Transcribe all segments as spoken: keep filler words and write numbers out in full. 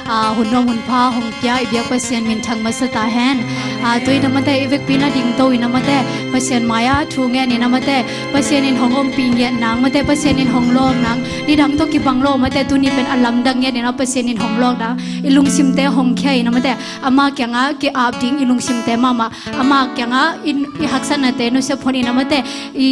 Aa, hun nuam hun pha hong pia i biak Pasian minthang masa ta hen. Aa, tu-in a mate i vekpi na dingto in a mate Pasian mai-ah thu ngen in a mate Pasian in hong ompih ngiat nang mate Pasian in hong lawng nang nidang tawh kibang lo mate tuni pen a lamdang ngiat in a Pasian in hong lawng nang i lungsimte hong khia in a mate ama kiangah ki-ap ding i lungsimte mahmah ama kiangah i haksatnate nusia phot in a mate i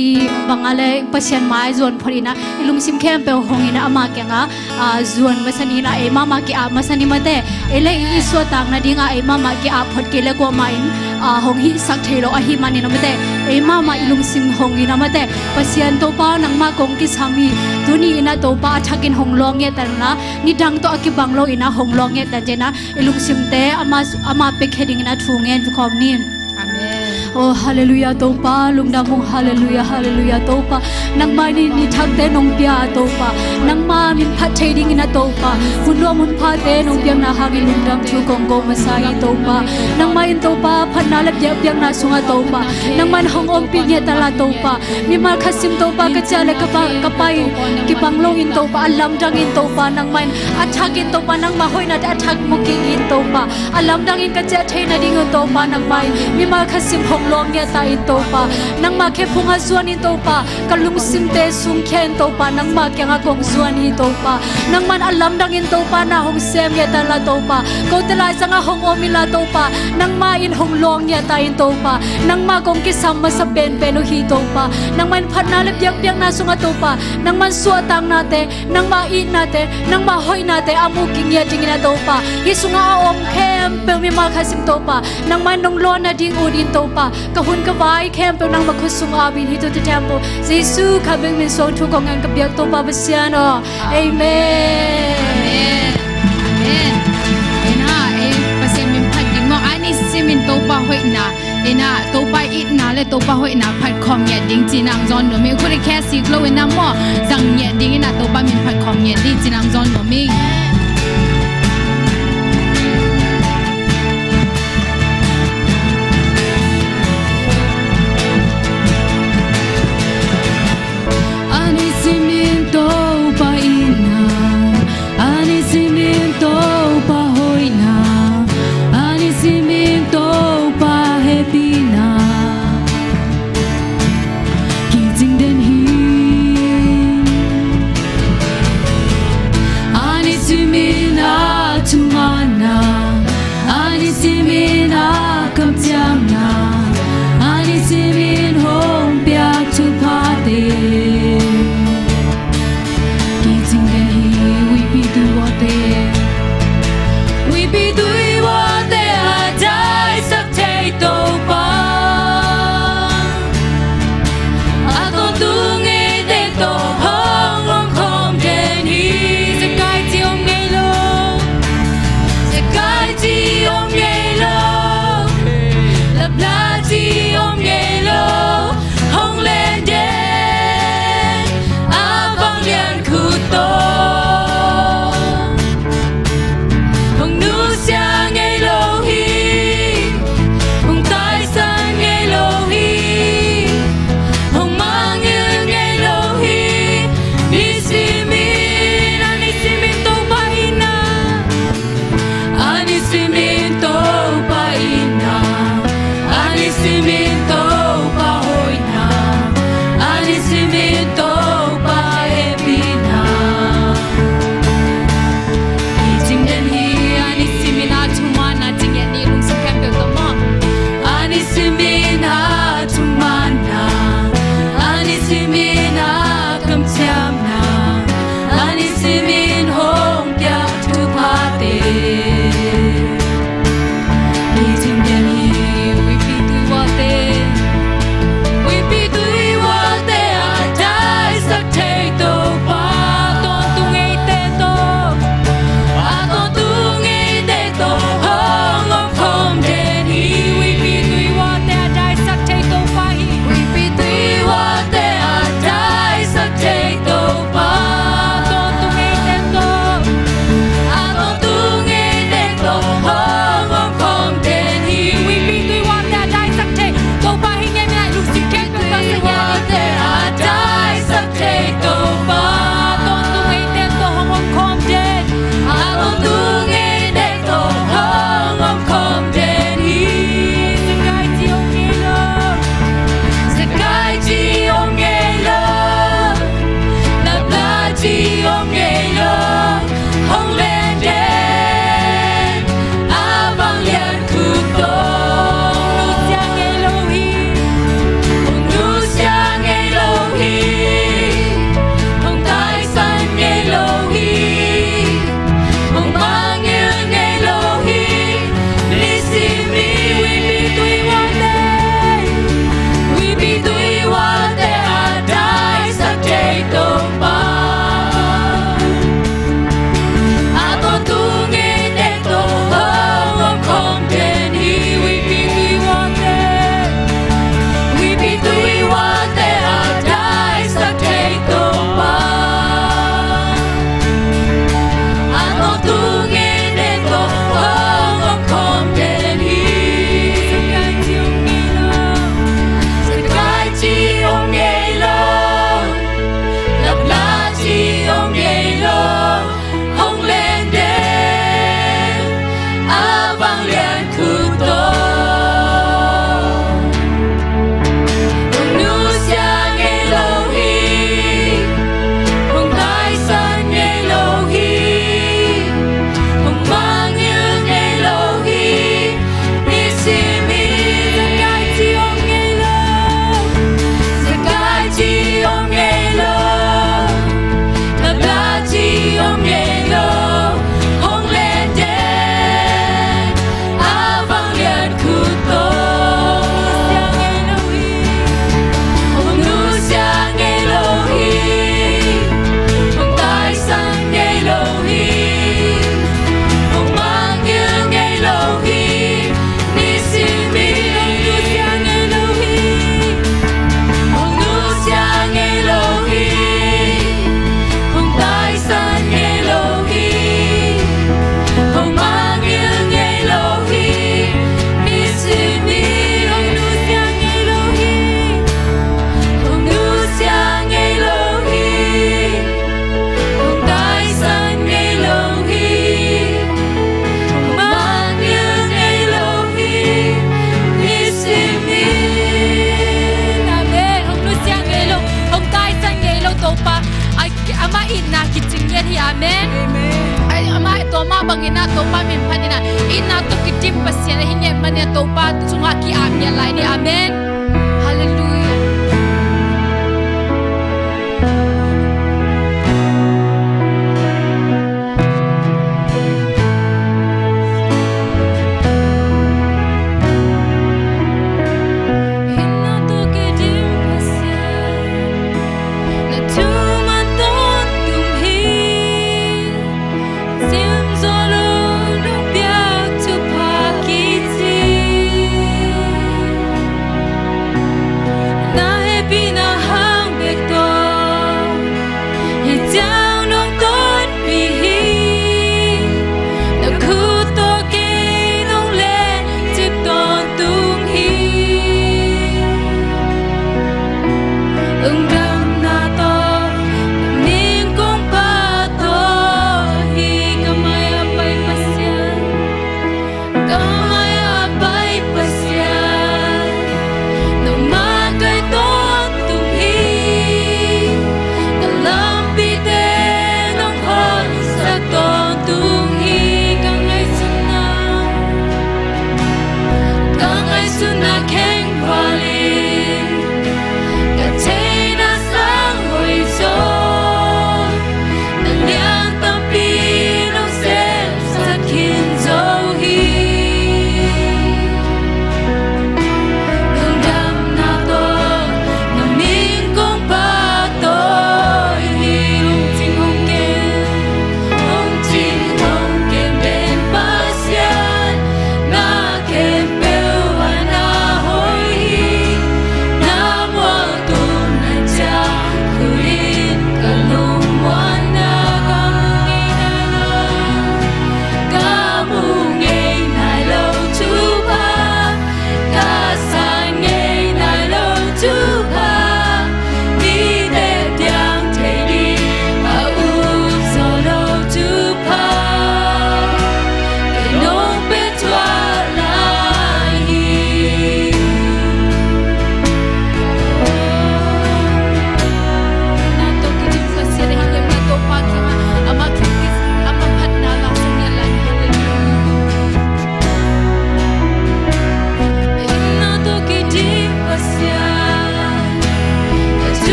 bangah le Pasian mai zuan phot in a i lungsim khempeuh hong in a ama kiangah aa, zuan masa ni in a ei mahmah ki-ap masa ni mate ei le i suahtak nadingah ei mahmah ki-ap phot kei le kuamah in aa, hong hihsak thei lo ahih manin a mate ei mahmah i lungsim hong in a mate Pasian Topa nangmah kong kisam hi. Tuni in a Topa a thakin hong lawng ngiat tan in a nidang tawh a kibang lo in a hong lawng ngiat tan in a i lungsimte ama, ama pekkhia dingin a thu ngen khawm ni. Amen. Oh, halleluiah Topa, lungdam ung, halleluiah, halleluiah Topa. Nangmah in i thakte nong pia a Topa. Nangmah min phat thei dingin a Topa. Hun nuam hun phate nong piakna hangin lungdam thu kong ko masa hi Topa. Nangmah in Topa phatna le biakpiakna sungah Topa. Nangmah in hong ompih ngiat ta la Topa. Mimal khat sim Topa ka ciah le ka pa, ka pai kibang lo in Topa a lamdang in Topa nangmah in a thak in Topa nangmah hoihnate a thak mu kik in Topa a lamdang in ka ciah thei nading in Topa nangmah in mimal khat sim hong lawng ngiat ta in Topa nangmah khe phungah zuan in Topa ka lungsimte sungkhia in Topa nangmah kiangah kong zuan hi Topa nangmah in a lamdang in Topa na hong sem ngiat ta la Topa kote lai zangah hong om in la Topa nangmah in hong lawng ngiat ta in Topa nangmah kong kisam masa penpen uh hi Topa nangmah in phatna le biakpiakna sungah Topa nangmah in suahtaknate nangmah itnate nangmah hoihnate a mu kik ngiat dingin a Topa hih sungah a om khempeuh mimal khat sim Topa nangmah in nong lawn nading ut in Topa ka hun ka vai khempeuh nangmah khut sung ap in hih thu te khempeuh Jesu khat bek min suang thu kong ngen ka biak Topa Pasian aw. Amen. Amen. Amen. Ena, eh, Pasian min phat ding maw, ani simin Topa hoihna, ena, Topa itna le Topa hoihna phat khawm ngiat ding ci nang zawn nuam ing. Khut i khe sik lo ena maw, zang ngiat ding ena Topa min phat khawm ngiat ding ci nang zawn nuam ing. Ani simin Topa itna, ani simin Topa hoihna, ani simin Topa hehpihna kicing den hi. Ani sim Ina Topa min phat ina, ina tawh kidim Pasian ahi ngei manin Topa tu sungah ki-ap ngiat lai ni. Amen. Halleluiah. Ina tawh kidim Pasian, na thuman tawntung hi. Simzaw lo nong piak thupha kici.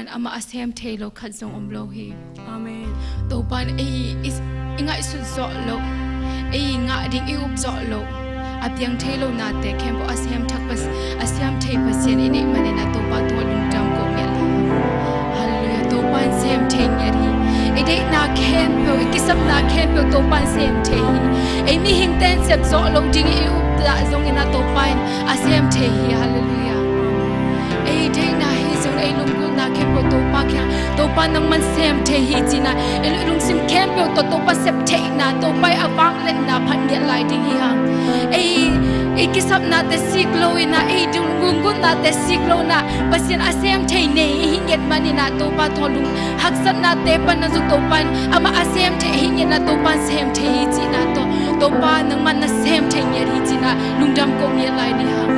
amah a sem thei lo khat zong om lo hi. Amen. Topa in ei i, i ngaihsut zawh loh, ei ngah ding i up zawh loh, a piang thei lo nate khempeuh a sem thak Pas-, a sem thei Pasian i neih manin ah Topa tungah lungdam ko ngiat lo. Halleluiah. Topa in sem thei ngiat hi. I deihna khempeuh, i kisapna khempeuh Topa in sem thei hi. Ei mihingte in sep zawh loh ding i up dah zongin ah Topa in a sem thei hi. Halleluiah. Ei deihna hi zong, ei lunggulhna khempeuh Topa kiang, Topa nangman sem thei hi ci-in ah ei lungsim khempeuh tawh Topa sep theihna, Topa i a vangliatna phat ngiat lai ding hi hang. Ei, ei kisapnate sik lo in ah, ei lunggulhnate sik lo in ah Pasian a sem thei nei i hih ngiat manin ah Topa tungah lung haksatnate pan ah zong Topa in amah a sem thei i hih ngiat in ah Topa in sem thei hi ci-in ah tawh, Topa nangman na sem thei ngiat hi ci-in ah lungdam ko ngiat lai ni hang.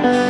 Amen.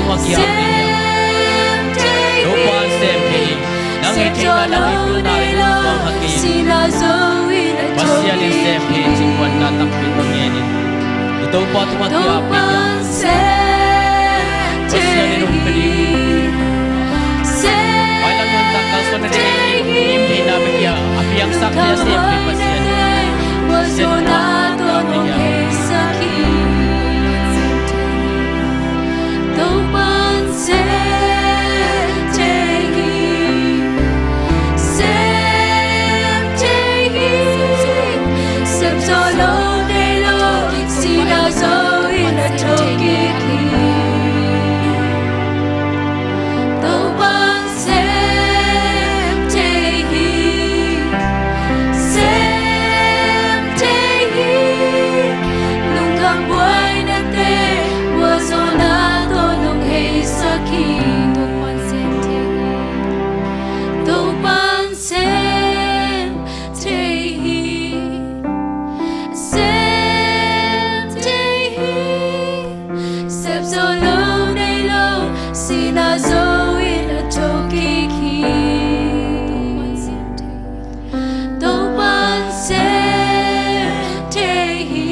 Pasian in sem thei hi. Nang i theihna, nang i pilna, i lungsuang kha kei in. Pasian in sem thei hi. Cingkuanna tampi tawh ngen in. I Topa tungah kiapin. Pasian in hong pe ding hi. Mailam nuntak kalsuanna nei in, i theihna bek hi a, a piangsak thei a, sem thei Pasian in. Pasian in hong pe ding hi. Topa'n sem thei hi, sem thei hi. Sem zo lo nei lo, sihna zo in a thokik hi. Topa'n sem thei hi, sem thei hi. Lungkham buainate, mualzawhna tawh hong heisak hi. Topa'n sem thei hi, Topa'n sem thei hi, sem thei hi. Sem zo lo nei lo, sihna zo in a thokik hi. Topa'n sem thei hi,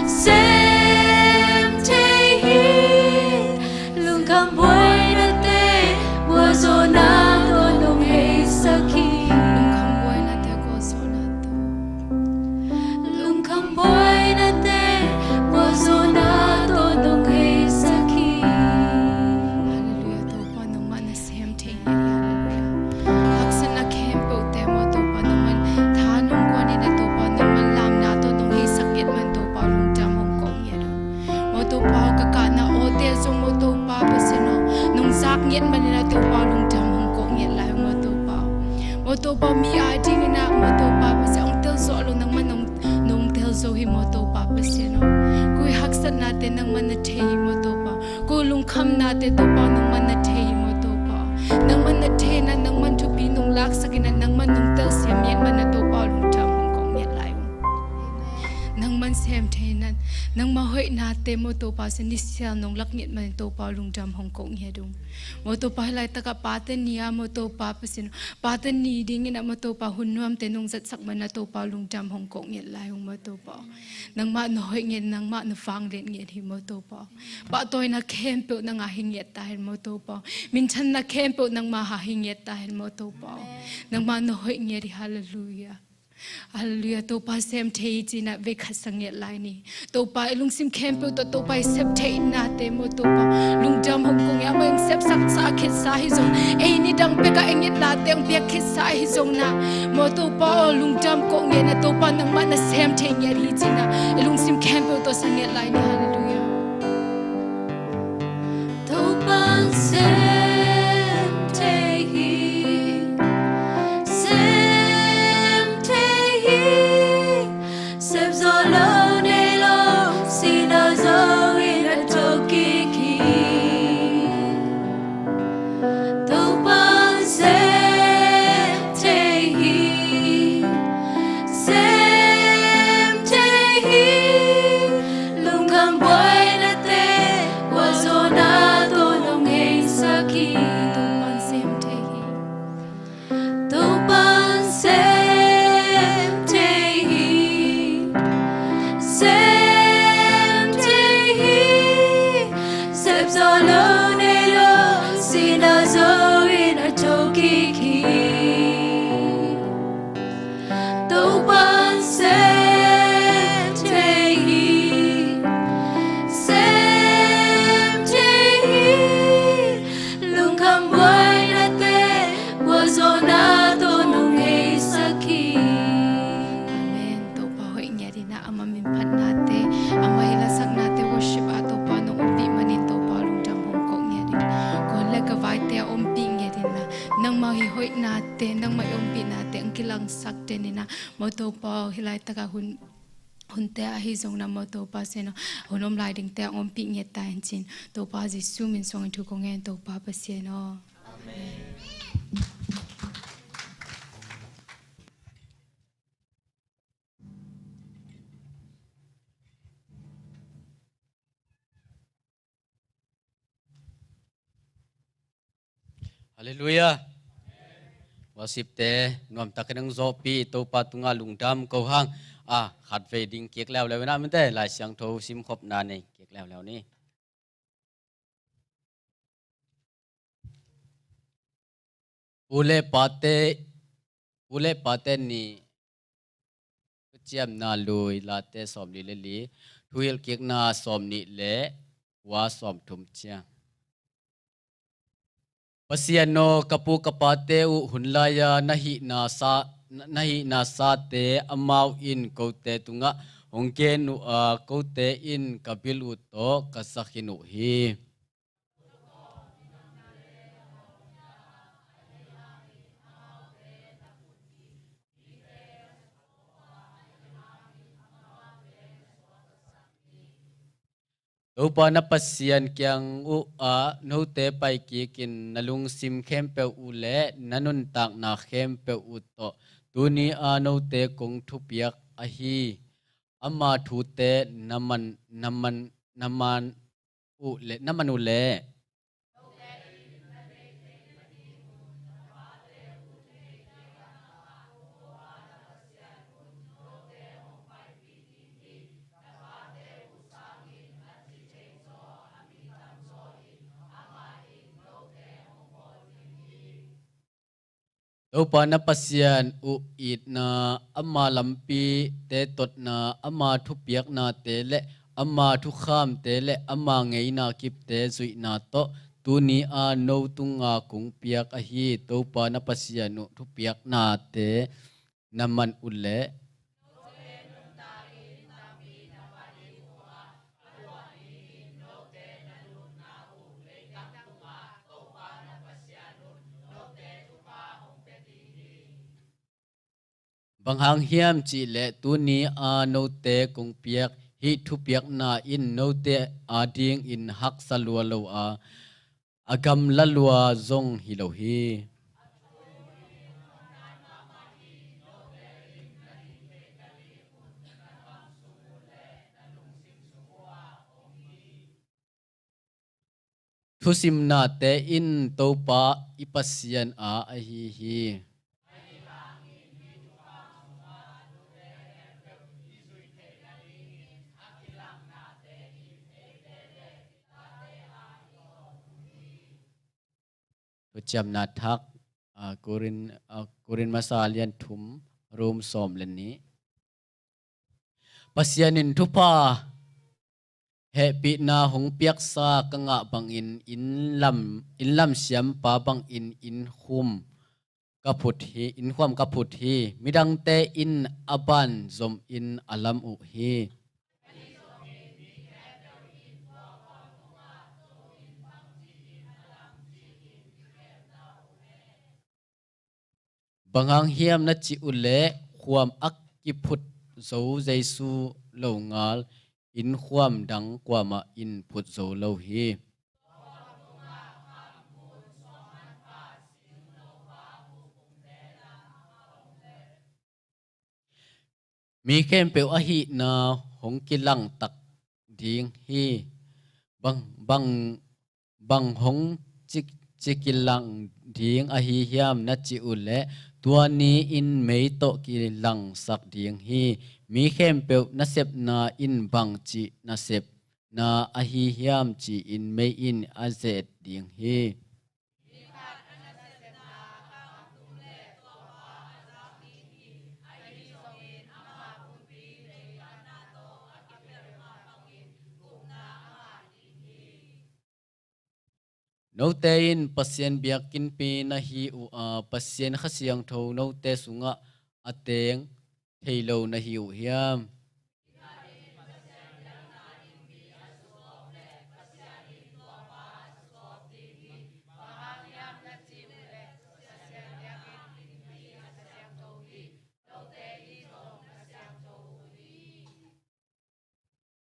sem thei hi. Lungkham buainate, mualzawhna tawh hong heisak hi. Lungkham buainate, mualzawhna tawh. Lungkham buainate, mualzawhna tawh hong heisak hi. Halleluiah, Topa nangmah na sem thei ngiat hi, halleluiah. Haksatna khempeuhte maw Topa nangman tha nong guan in a Topa nangman lamna tawh hong heisak ngiat man Topa lungdam hong ko ngiat uh. Maw Topa ka kahna awte zong maw Topa Pasian aw nong zak ngiat man in a Topa lungdam hong ko ngiat lai uh maw Topa. Maw Topa mi a dingin a maw Topa Pasian hong tel zawh lo nangman nong nong tel zo hi maw Topa Pasian aw. Koi haksatnate nangman na thei hi maw Topa. Koi lungkhamnate Topa nangman na thei hi maw Topa. Nangman na thei na nangman thupi nong laksak in a nangman nong telsiam ngiat man a Topa lungdam hong ko ngiat lai uh. Nangman sem thei na nangma hoihnate maw Topa Pasian nisial nong lak ngiat man a Topa lungdam hong ko ngiat uh. Maw Topa hih laitakah pate ni a maw Topa Pasian pate ni dingin a maw Topa hun nuamte nong zatsak man a Topa lungdam hong ko ngiat lai uh maw Topa. Nangmah na hoih ngiat, nangmah na vanglian ngiat hi maw Topa. Pahtawina khempeuh nang a hi ngiat ta hen maw Topa. Minthanna khempeuh nangmah a hi ngiat ta hen maw Topa. Nangmah na hoih ngiat hi, halleluiah. Halleluiah, Topa sem thei hi ci-in a vei khat sa ngiat lai ni. Topa i lungsim khempeuh tawh Topa i sep theihnate maw Topa lungdam hong ko ngiat, amah in sepsak sa khitsa hi zong, ei nidang pekah i ngiat late hong piak khitsa hi zong na maw Topa aw lungdam ko ngiat na Topa nangmah na sem thei ngiat hi ci-in a i lungsim khempeuh tawh sa ngiat lai ni. Halleluiah. Topa'n sem thei hi, sem thei hi. Sem zo lo nei lo, sihna zo in a thokik hi. Topa'n sem thei hi, sem thei hi. Lungkham buainate, mualzawhna tawh hong heisak hi. Topa'n sem thei hi. Topa'n sem thei hi, sem thei hi. Sem zo lo nei lo, sihna zo in a thokik hi. Topa'n sem thei hi, sem thei hi. Lungkham buainate, mualzawhna tawh hong heisak hi. Amen. Topa hoih ngiat in a, ama min phatnate, ama hih lasaknate worship ah Topa nong ompih manin Topa lungdam hong ko ngiat in. Ka hun le ka vaite a ompih ngiat in a, nangmah hih hoihnate, nangmah i ompihnate hong kilangsak den in a, maw Topa hih laitakah hun hunte ahi zong na maw Topa Pasian aw, hun om lai dingte a ompih ngiat ta hen ci-in Topa Jesu min suangin thu kong ngen Topa Pasian aw. Amen. Halleluiah. Worship te nuamtakin ang zawhpih, Topa tungah lungdam ko hang. A, khatvei ding kik leuleu in ah, mite, Lai Siangtho simkhopna nei kik leuleu ni. U le pate, u le pate ni, Thuciamna Lui, Late sawmli le li, Thuhilhkikna sawmnih le kua, sawmthum ciang. Pasian aw, ka pu ka pate uh hun lai-a na hihna sa, na hihna sate amau in kote tungah hong gen uh a, kote in ka bil uh tawh ka za khin uh hi. Topa na Pasian kiang uh ah note paikikin na lungsim khempeuh uh le na nuntakna khempeuh uh tawh tuni-a note kong thupiak ahi. Ama thute na man, na man, na man uh le, na man uh le. Topa na Pasian uh itna, ama lampite totna, ama thupiaknate le ama thukhamte le ama ngeina kipte zuihna tawh tuni-a no tunga kong piak ahi. Topa na Pasian uh thupiaknate na man uh le. Bang hang hiam cihleh tuni-a note kong piak hih thupiakna in note adingin haksa lua lo a, a gamla lua zong hi lo hi. Thusimnate in Topa i Pasian a ahi hi. Thuciamna thak, a, Korin, a, Korin masa lian thum, Rom sawm le nih. Pasian in thupha hehpihna hong piaksa ka ngah bangin, inn lam, inn lam siampa bangin inn khum ka phut hi, inn khuam ka phut hi. Midangte in a ban zomin a lam uh hi. Bang hang hiam na cih uh leh khuam a kiphut zo Jesu lo ngal inn khuam dang kuamah in phut zo lo hi. Mi khempeuh a hihna hong kilangtak ding hi. Bang, bang, bang hong ci, ci kilang ding ahi hiam na cih uh leh tua ni-in mei tawh kilangsak ding hi. Mi khempeuh nasepna in bang cih nasepna ahi hiam ci-in mei in a zet ding hi. Note in Pasian biakinnpi na hi uh a, Pasian Kha Siangtho note sungah a teng thei lo na hi uh hiam?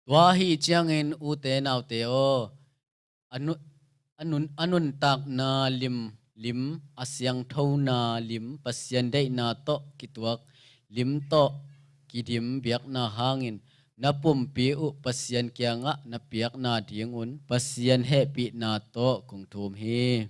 Tua ahi ciangin ute naute aw, a nun, a nun, a nuntakna lim, lim, a siangthona lim, Pasian deihna tawh kituak lim tawh kidim biakna hangin na pumpi uh Pasian kiangah na piakna dingun Pasian hehpihna tawh kong thum hi.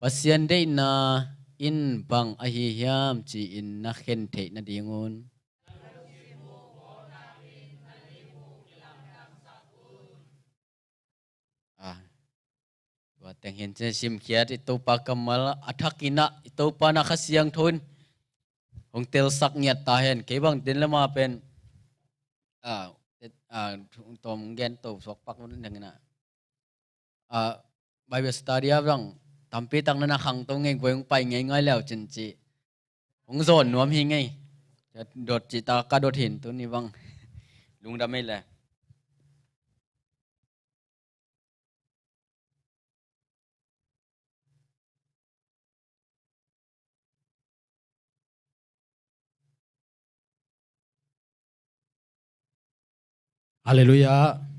Pasian deihna in bang ahi hiam ci-in na khen theih nadingun. Ah, tua teng hin cin simkhiat i Topa kammal a thakin ah i Topa na Kha Siangtho in hong telsak ngiat ta hen. Kei bang din lama pen, ah, ah, tawm gen to suak pak ding in ah, ah, Bible study a bang tampi tak na na khangto ngei guai hong pai ngei ngai leu cin ci hong zawn nuam hi ngei. Dot ci ta ka dot hin tuni bang lungdam ei le. Halleluiah.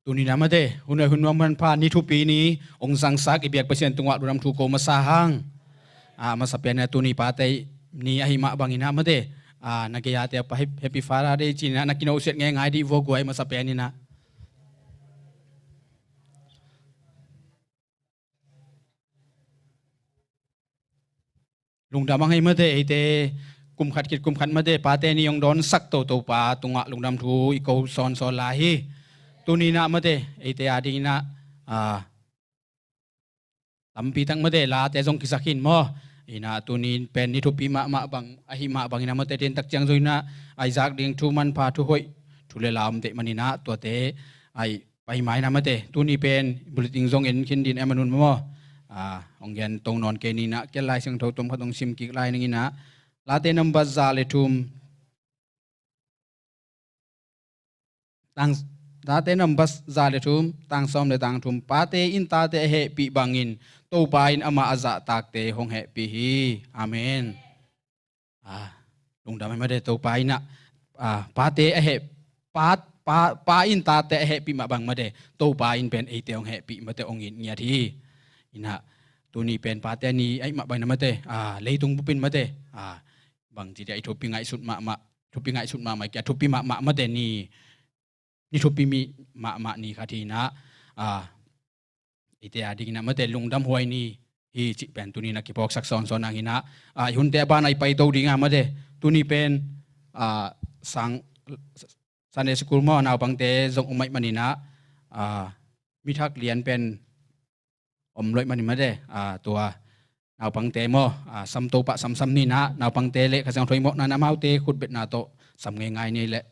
Tuni na mate, hun a hun nuam manpha ni thupi ni hong zangsak i biak Pasian tungah lungdam thu ko masa hang. Ah, masa pen a tuni pate ni ahi mah bangin ah mate, ah, na gei a te pa Happy, Happy Father Day ci-in ah na kinawhsiat ngei ngai dih vua guai masa pen in ah. Lungdam a ngei mate, eite kum khat khit kum khat mate pate ni hong dawnsak toto pa tungah lungdam thu i ko sawnsawn lai hi. Tuni na mate, eite a ding in ah, ah, tampi tak mate late zong kisak hin maw. In ah tuni pen ni thupi mahmah bang ahi mah bangin ah mate, tin tak ciang zong in ah a i zak ding thu manpha thu hoih thu le la om teh manin ah tuate a i pai mai na mate, tuni pen bulletin zong en khin din em a nun maw. Ah, hong gen tong nawn kei ni in ah, kei Lai Siangtho tom khat hong sim kik lai ning in ah, Late number za le thum, tang, Late number za le thum, tang sawm le tang thum, pate in tate a hehpih bangin Topa in amah a zahtakte hong hehpih hi. Amen. Ah, lungdam hi mate, Topa in ah, ah, pate a heh, pa, pa, pa in tate a hehpih mah bang mate, Topa in pen eite hong hehpih mate, hong it ngiat hi. In ah tuni pen pate ni ahi mah bang na mate, ah, leitung bupin mate, ah, bang ci dia i thupi ngaihsut mahmah, thupi ngaihsut mahmah kia thupi mahmah mate ni, ni thupi mi mahmah ni khat hi in ah, ah, eite a ding in ah mate lungdam huai ni hi cih pen tuni na kiphawksak sawnsawn nang in ah, ah, i hunte a ban a i paito ding a mate, tuni pen, ah, sang, Sunday school maw naupangte zong om mai manin ah, ah, mi thak lian pen om loih manin mate, ah, tua naupangte maw, ah, samto pah samsam ni in ah, naupangte le Kha Siangtho i mawhna in amaute khutbetna tawh sam ngeingai ni leh.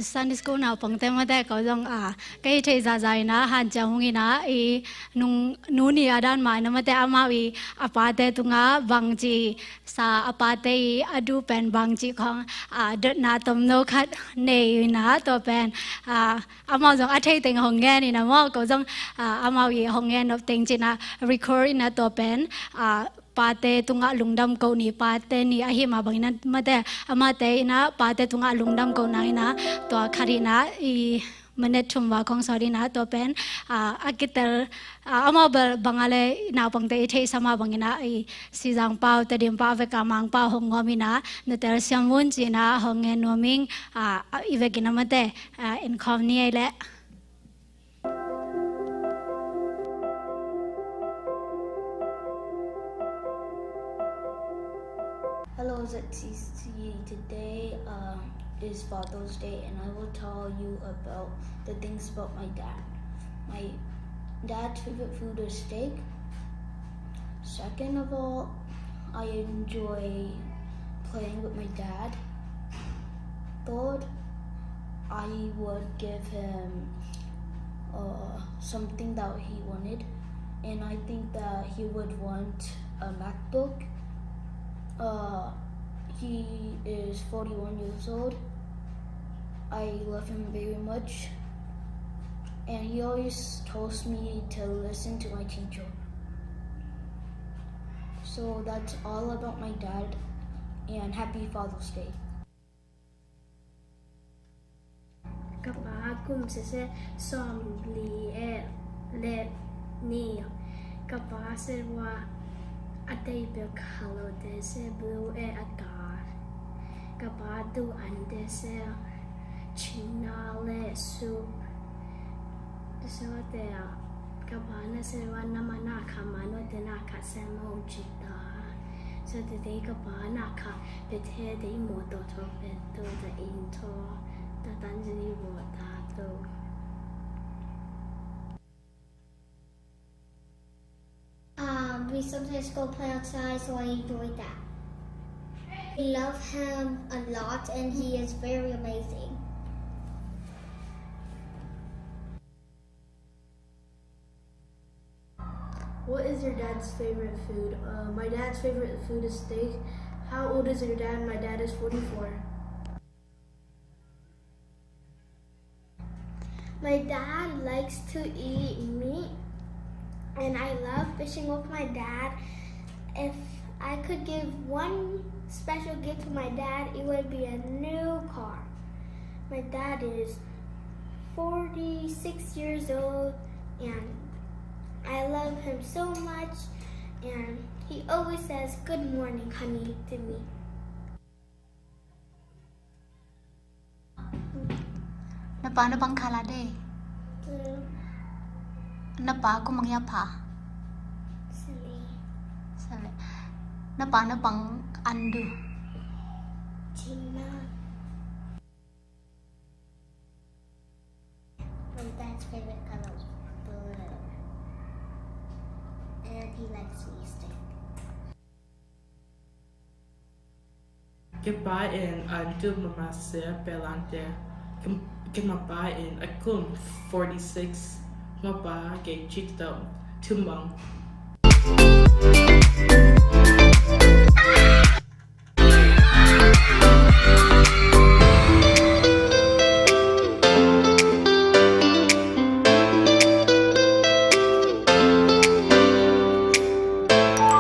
Sunday school naupangte mate ko zong, ah, ka hih theih zahzah in ah hanciam hong in ah, i nung nu ni a dan mah in ah mate amau i a pate tungah bangci sa, a pate i a duh pen bangci khong, ah, dotna tomno khat nei in ah tua pen, ah, amau zong a thei teng hong ngen in ah maw, ko zong, ah, amau i hong ngen nop teng ci in ah record in ah tua pen, ah, pate tungah lungdam ko ni, pate ni ahi mah bangin ah mate, amate in ah pate tungah lungdam ko na in ah tua khat in ah i minute thum va kong sawt in ah tua pen, ah, a kitel, ah, amau bel bang a le naupangte i theihsa mah bangin ah i Sizang Pau, Tedim Pau, veka Mang Pau hong ngawm in ah na telsiam un ci in ah hong ngen nuam ing, ah, i vekin ah mate, ah, en khawm ni ei leh. Hello, Z C C. Today, um, is Father's Day, and I will tell you about the things about my dad. My dad's favorite food is steak. Second of all, I enjoy playing with my dad. Third, I would give him, uh, something that he wanted, and I think that he would want a MacBook. Uh, he is forty-one years old. I love him very much, and he always tells me to listen to my teacher. So that's all about my dad, and happy Father's Day. Ka pa kum sese sawmli e le ni. Ka pa se wa a tei pek halo te se blue e a ta. Ka pa tu an te se china le soup. So te a ka pa na se wa na ma na ka ma no te na ka se mo chita. So te te ka pa na ka pe te te mo to to pe to te in to ta tan ji ni wo ta to. Um, we sometimes go play outside, so I enjoy that. We love him a lot, and he is very amazing. What is your dad's favorite food? Uh, my dad's favorite food is steak. How old is your dad? My dad is forty-four. My dad likes to eat meat, and I love fishing with my dad. If I could give one special gift to my dad, it would be a new car. My dad is forty-six years old, and I love him so much, and he always says, "Good morning, honey," to me. Na pa na bang khala de? Mm. Na pa kum bang a pha? Sale. Sale. Na pa na bang an du? China. My dad's favorite color is blue. And he likes Easter. Ka pa in an tu mama se pelante. Ka, ka ma pa in a kum forty-six. Ma pa ke chik to tumang.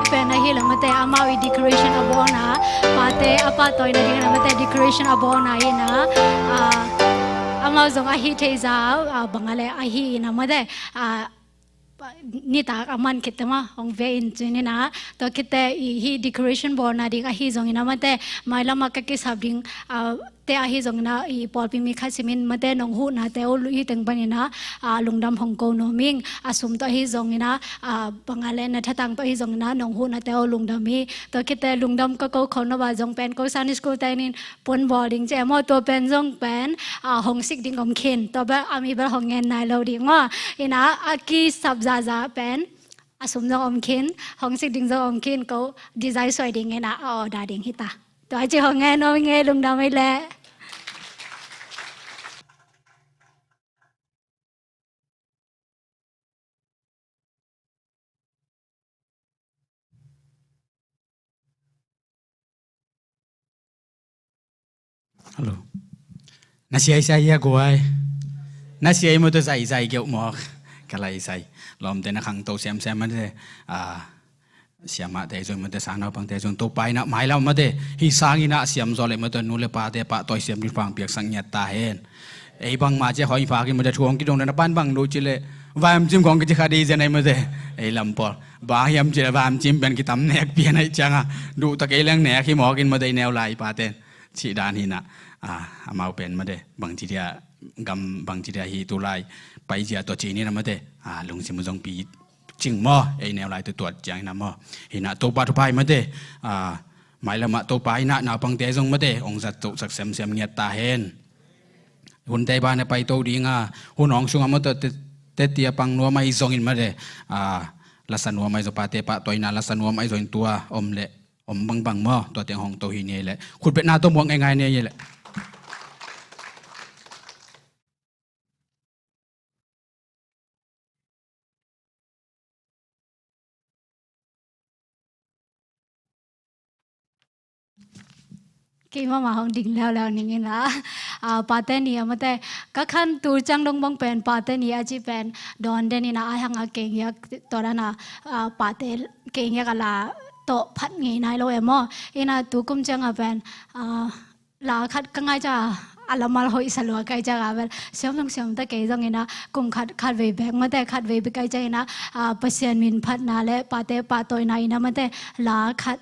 Pen ahi lo mate amau i decoration a bawlna, pate a pahtawina ding na mate decoration a bawlna hi na, ah, amau zong ahi thei za, ah, bang a le ahi na mate, ah, nitak a man khit te mah hong ve in cin in ah, tua khit te i hih decoration bawlna ding ahi zongin ah mate, mailam ah ka kisap ding, ah, te ahi zongin ah i pawlpi mi khat simin mate nong huhna te uh hih teng panin ah, ah, lungdam hong ko nuam ing, a sum tawh ahi zongin ah, ah, bang a le na thatang tawh ahi zongin ah nong huhna te uh lungdam hi, tua khit te lungdam ka ko khol nop ah zong pen ko Sunday school te nin pon bawl ding ci e maw, tua pen zong pen, ah, hong sik ding om khin, tua bel a mi bel hong ngen nai lo ding maw. In ah a kisap zahzah pen a sum zong om khin, hong sik ding zong om khin, ko design suai ding in ah a order ding hi ta. Tua ci hong ngen om ing e, lungdam ei leh. Hello. Na siaisiai hia guai? Na siai maw, tua zaizai geuh mawk. Ka laisai. Lawmte na khangto siamsiam mate. Ah, siamahte zong mate, sangnaupangte zong Topa in ah mailam mate, hih sangin ah siam zaw leh mate, nu le pate pahtawi siam ding pang piaksak ngiat ta hen. Ei bangmah ciah hoi phak in mate, thu hong kidong na pan bang duh ci leh vaimcim khong kici kha ding zen ai mate. Ei lam pawl bang hiam ci leh vaimcim pen kitam nek pian ai ciangah duh tak ei leng nek hi mawk in mate, i neu lai paten cih dan hi in ah, ah, amau pen mate bangci dia, gam bangci dia hi tu lai paizia tawh ci ni na mate, ah, lungsim zong pi cing maw, ei neu lai tutuat ciangin ah maw. Hi in ah Topa thupha hi mate, ah, mailam ah Topa in ah naupangte zong mate hong zat tohsak semsem ngiat ta hen. Hunte ban a paito ding a, hun hong sungah mate te, te tia pang nuam ahi zongin mate, ah, lasa nuam ahi zong, pate pahtawina lasa nuam ahi zongin tua om leh om bangbang maw, tua teng hong to hi ni leh khutbetna tawh muak ngeingai ni leh. Keimah mah hong ding leuleu ning in ah, ah, pate ni a mate, ka khan tu ciang dong bang pen pate ni a cih pen dawn den in ah, ai hang a kei ngiak tawh dan a, ah, pate kei ngiak a la tawh phat ngei nai lo e maw. In ah tu kum ciang a pen, ah, la khat ka ngai ciang a, a lamal hoih sa lua kai ciang a vel, siam zong siam ta kei zong in ah, kum khat khat vei bek mate, khat vei bek kai ciang in ah, ah, Pasian min phatna le pate pahtawina in ah mate, la khat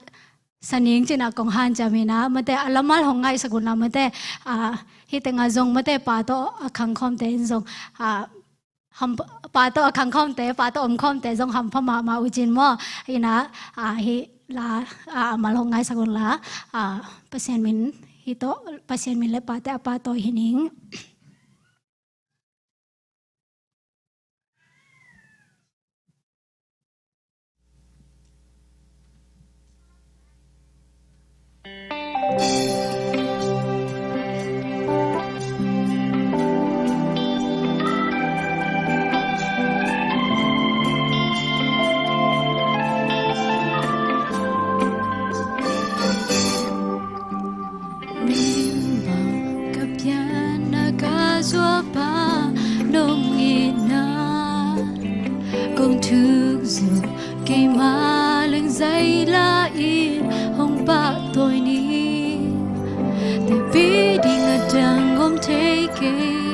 sa ning ci in ah kong hanciam in ah mate, a lamal hong ngaihsak un la mate, ah, hih teng ah zong mate, pa tawh a khangkhawmte in zong, ah, ham, pa tawh a khangkhawmte, pa tawh omkhawmte zong hampha mahmah uh cin maw. In ah, ah, hih la, ah, a mal hong ngaisak un la, ah, Pasian min, hih tawh Pasian min le pate a pahtawi hi ning. Min bang ka pianna ka zuapa nong itna kong thuk zo, keima leng zai la in hong pahtawi ni. Teipi ding a dang om thei kei,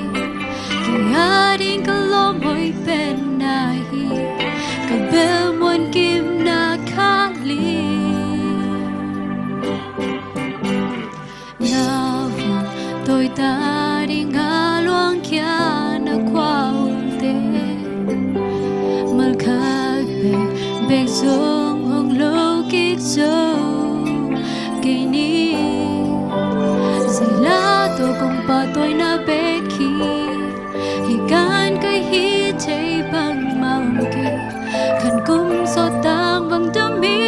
kei a ding ka lawm hoih pen na hi, ka bel muan kim na kha li. Na vun tawi ta ding a luangkhia na khua ulte, mal khat bek bek zong hong lo kik zo kei ni. Zai la tawh kong pahtawina bek hi, hih kan ka hih thei bangmah om kei, khan kum sawt tang bang dam hi.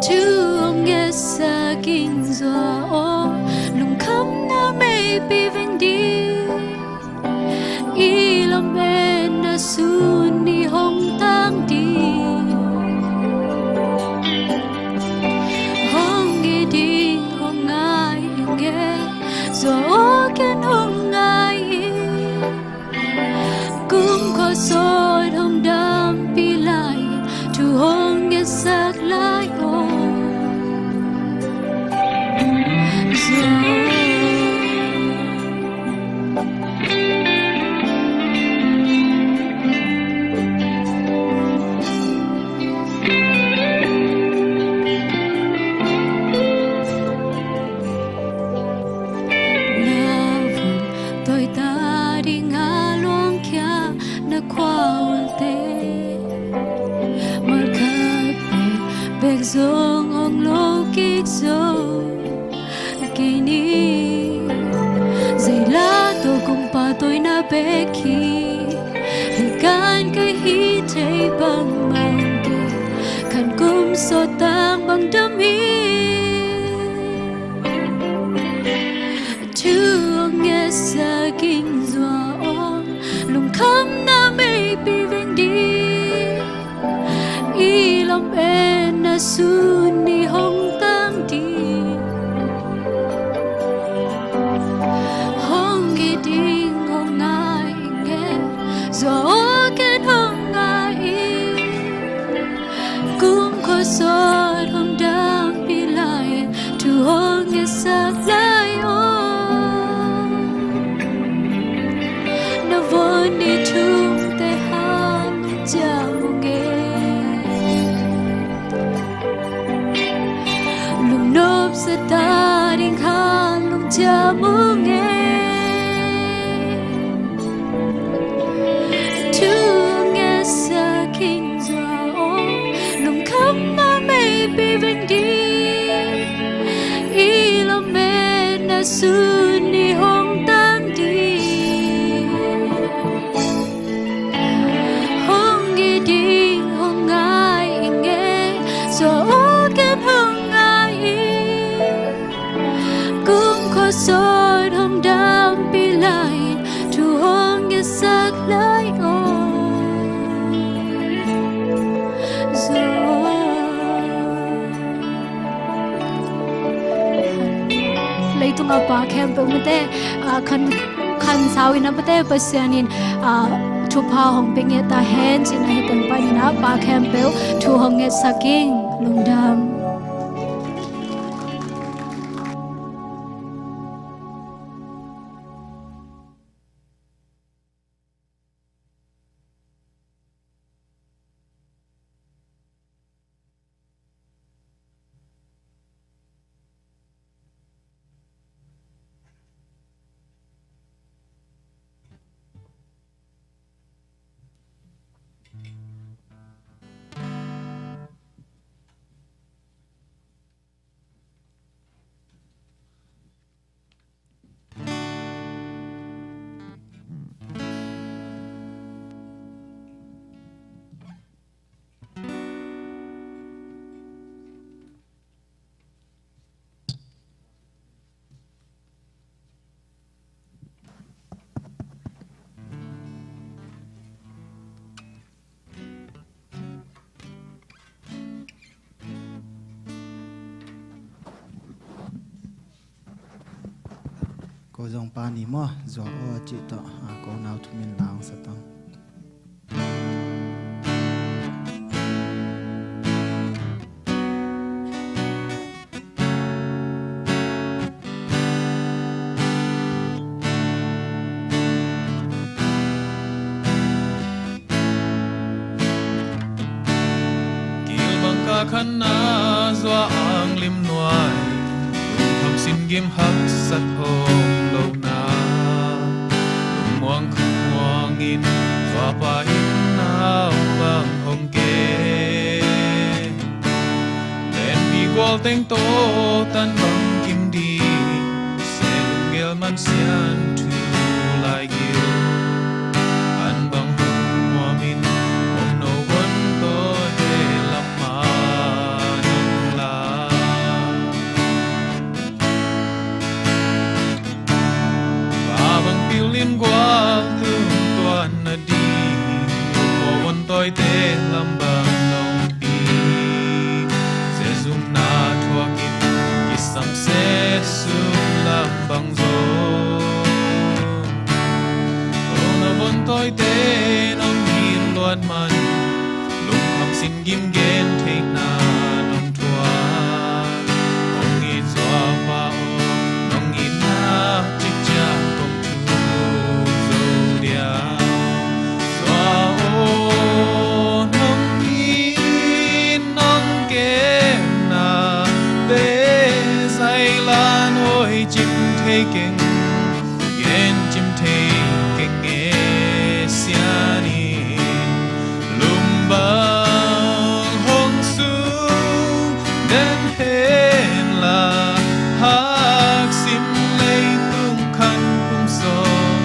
Thu hong ngetsak ing zua aw, lungkhamna meipi veng ding. I lametna sun ni hong tang ding. Hong nget ding hong ngai ing e, zua aw ken hong ngai ing. Kumkhua sawt hong dampih lai, thu hong ngetsak lai aw. Zua. Na vun tawi ta ding a luangkhia na khua ulte, mal khat bek bek zong hong lo kik zo kei ni. Zai la tawh kong pahtawina bek hi, hih kan ka hih thei bangmah om kei, khan kum sawt tang bang dam hi. Thu hong ngetsak ing zua aw, lungkhamna meipi veng ding. I lametna sun ni hong tang Sa ta ding kha lungciam ung e. Thu ngetsak ing Zua aw, lungkham a meipi veng ding. I lametna sun i hong tang ding. Hong it ding hong ngai ing e, Zua aw kem hong ngai ing. Kumkhua sawt hong dampih lai, thu hong ngetsak lai aw. Zua aw. Leitung a pa khempeuh mite, ah, khan, khan sau in a pate Pasian in, ah, thupha hong pia ngiat ta hen cihna hi teng panin a pa khempeuh thu hong ngetsak ing. Lungdam. Ko zong pa ni maw, Zua aw cih tawh, a, ko nau thumin la ung sa tang. Kilbang ka khan na Zua ang lim nuai, lungkham sin gim haksat om lo na, lungmuang khan muangin Zua pa in nau bang hong ke. Lenpi gual teng tawh tan bang kim ding, se lunggel man sian thu lai gil. An bang hong muamin om no von tawi te lam man hong la. Ka bang pilin gual tung tuan na ding, ko von tawi te lam bang nong pi. Sezum na thuakin kisam sezum lam bang zo. Ko na von tawi te nong hin luat man, lungkham sin gim gen theihna nong thuak. Hong it Zua pa aw, nong itna cikciang kong thuk zo dia. Zua aw, nong it nong kemna te zai lan hoi cim thei keng, gen cim thei keng e sian in. Lum bang hong sung den hen la, haksim leitung khan kum sawm,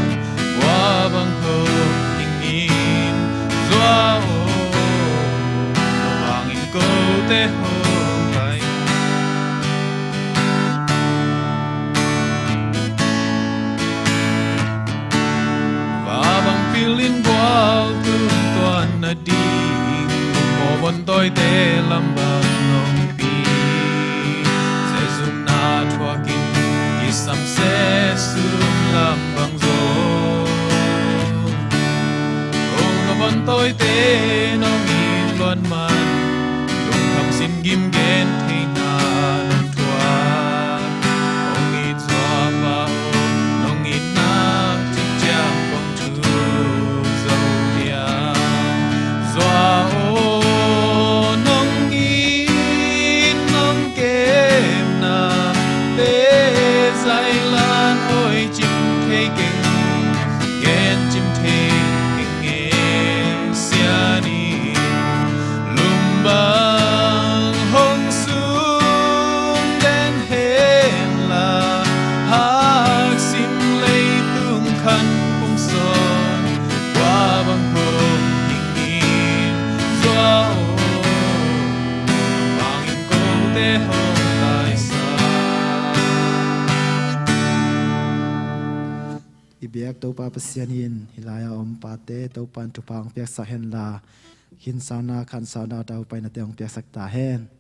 kua bang hong hing in Zua aw, na bangin kote hong pai. Ka bang pilin gual tung tuan na ding, ko von tawi te lam bang nong pi. Sezum na thuakin kisam sezum lam bang zo. Ko na von tawi te nong it luat man, lungkham sin gim gen theihna nong thuak. Hong it Zua pa aw, nong itna cikciang kong thuk zo dia. Zua aw, nong I biak Topa Pasian in hih lai-a om pate Topa'n thupha hong piaksak henla, khinsauna khansauna tawh paina te hong piaksak ta hen.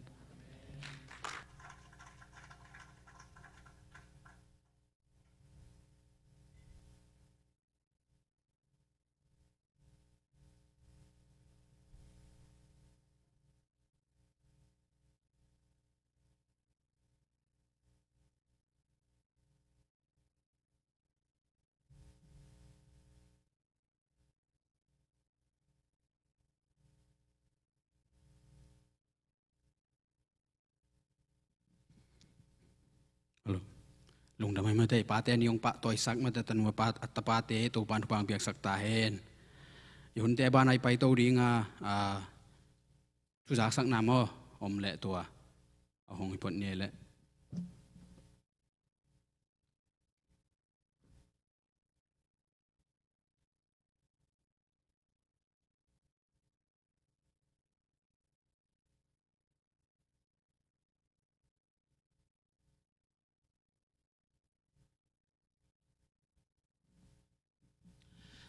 Hello. Lungdam hi mate, pate ni hong pahtawisak mate, tanu a pa, a tapate Topa'n thupha hong piaksak ta hen. I hunte banah i paito ding a, a, thuzaksakna maw om leh tua a hong hi phot ni leh.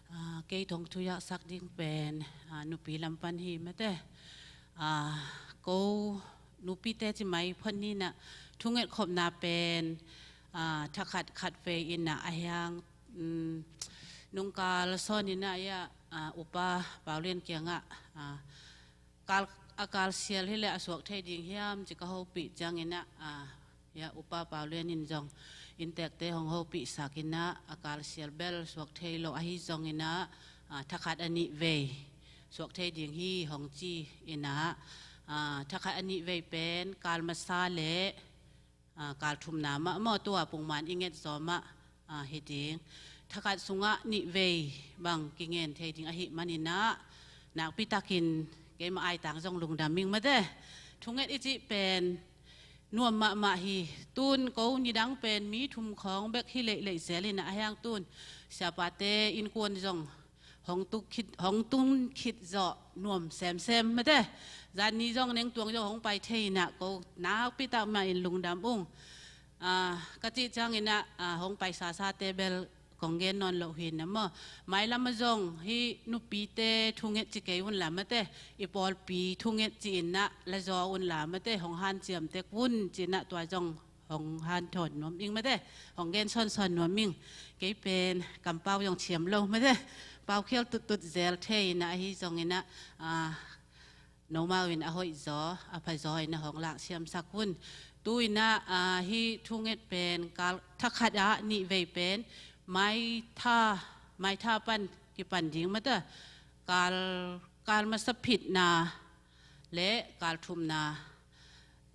Ah, kei thong thuzaksakna ding pen, ah, nupi lam pan hi mate. Ah, ko nupite ci mai phot ni na, thunget khopna pen, ah, thakhat khatvei in na a hiang, um, nungkal sawn in na ia, ah, Upa Paulian kiangah, ah, kal, a kalsial hi leh a suak thei ding hiam ci ka hopih ciangin ah, ah, ia Upa Paulian in zong inntekte hong hopihsak in ah, a kalsial bel suak thei lo ahi zongin ah, ah, thakhat a nih vei suak thei ding hi hong ci in ah, ah, thakhat a nih vei pen kal masa leh, ah, kal thumna mah maw, tua pungman i nget zaw mah, ah, hi ding. Thakhat sungah nih vei bang kingen thei ding ahih manin ah, nakpi takin keima aitang zong lungdam ing mate. Thunget i cih pen nuam mahmah hi. Tun ko nidang pen mi thum khawng bek hi leilei zel in ah, a hiang tun siapate innkuan zong hong tung khit, hong tung khit zawh nuam semsem mate. Zan ni zong Nengtuang zong hong pai thei in ah, ko nakpi tak mah in lungdam ung. Ah, ka cih ciangin ah, ah, hong pai sasate bel kong gen nawn loh hi na maw. Mailam ah zong hih nupite thunget ci kei un la mate, i pawlpi thunget ci in ah la zaw un la mate, hong hanciam tek un ci in ah tua zong hong hanthawn nuam ing mate, hong gen sawnsawn nuam ing. Kei pen kampau zong thiam lo mate, paukhial tuttut zel thei in ah, ahi zongin ah, ah, nomau in a hoih zaw, a pha zaw in ah hong lak siamsak un. Tu in ah, ah, hih thunget pen kal thakhat ah nih vei pen maitha, maitha pan kipan ding mate, kal, kal masa phitna leh kal thumna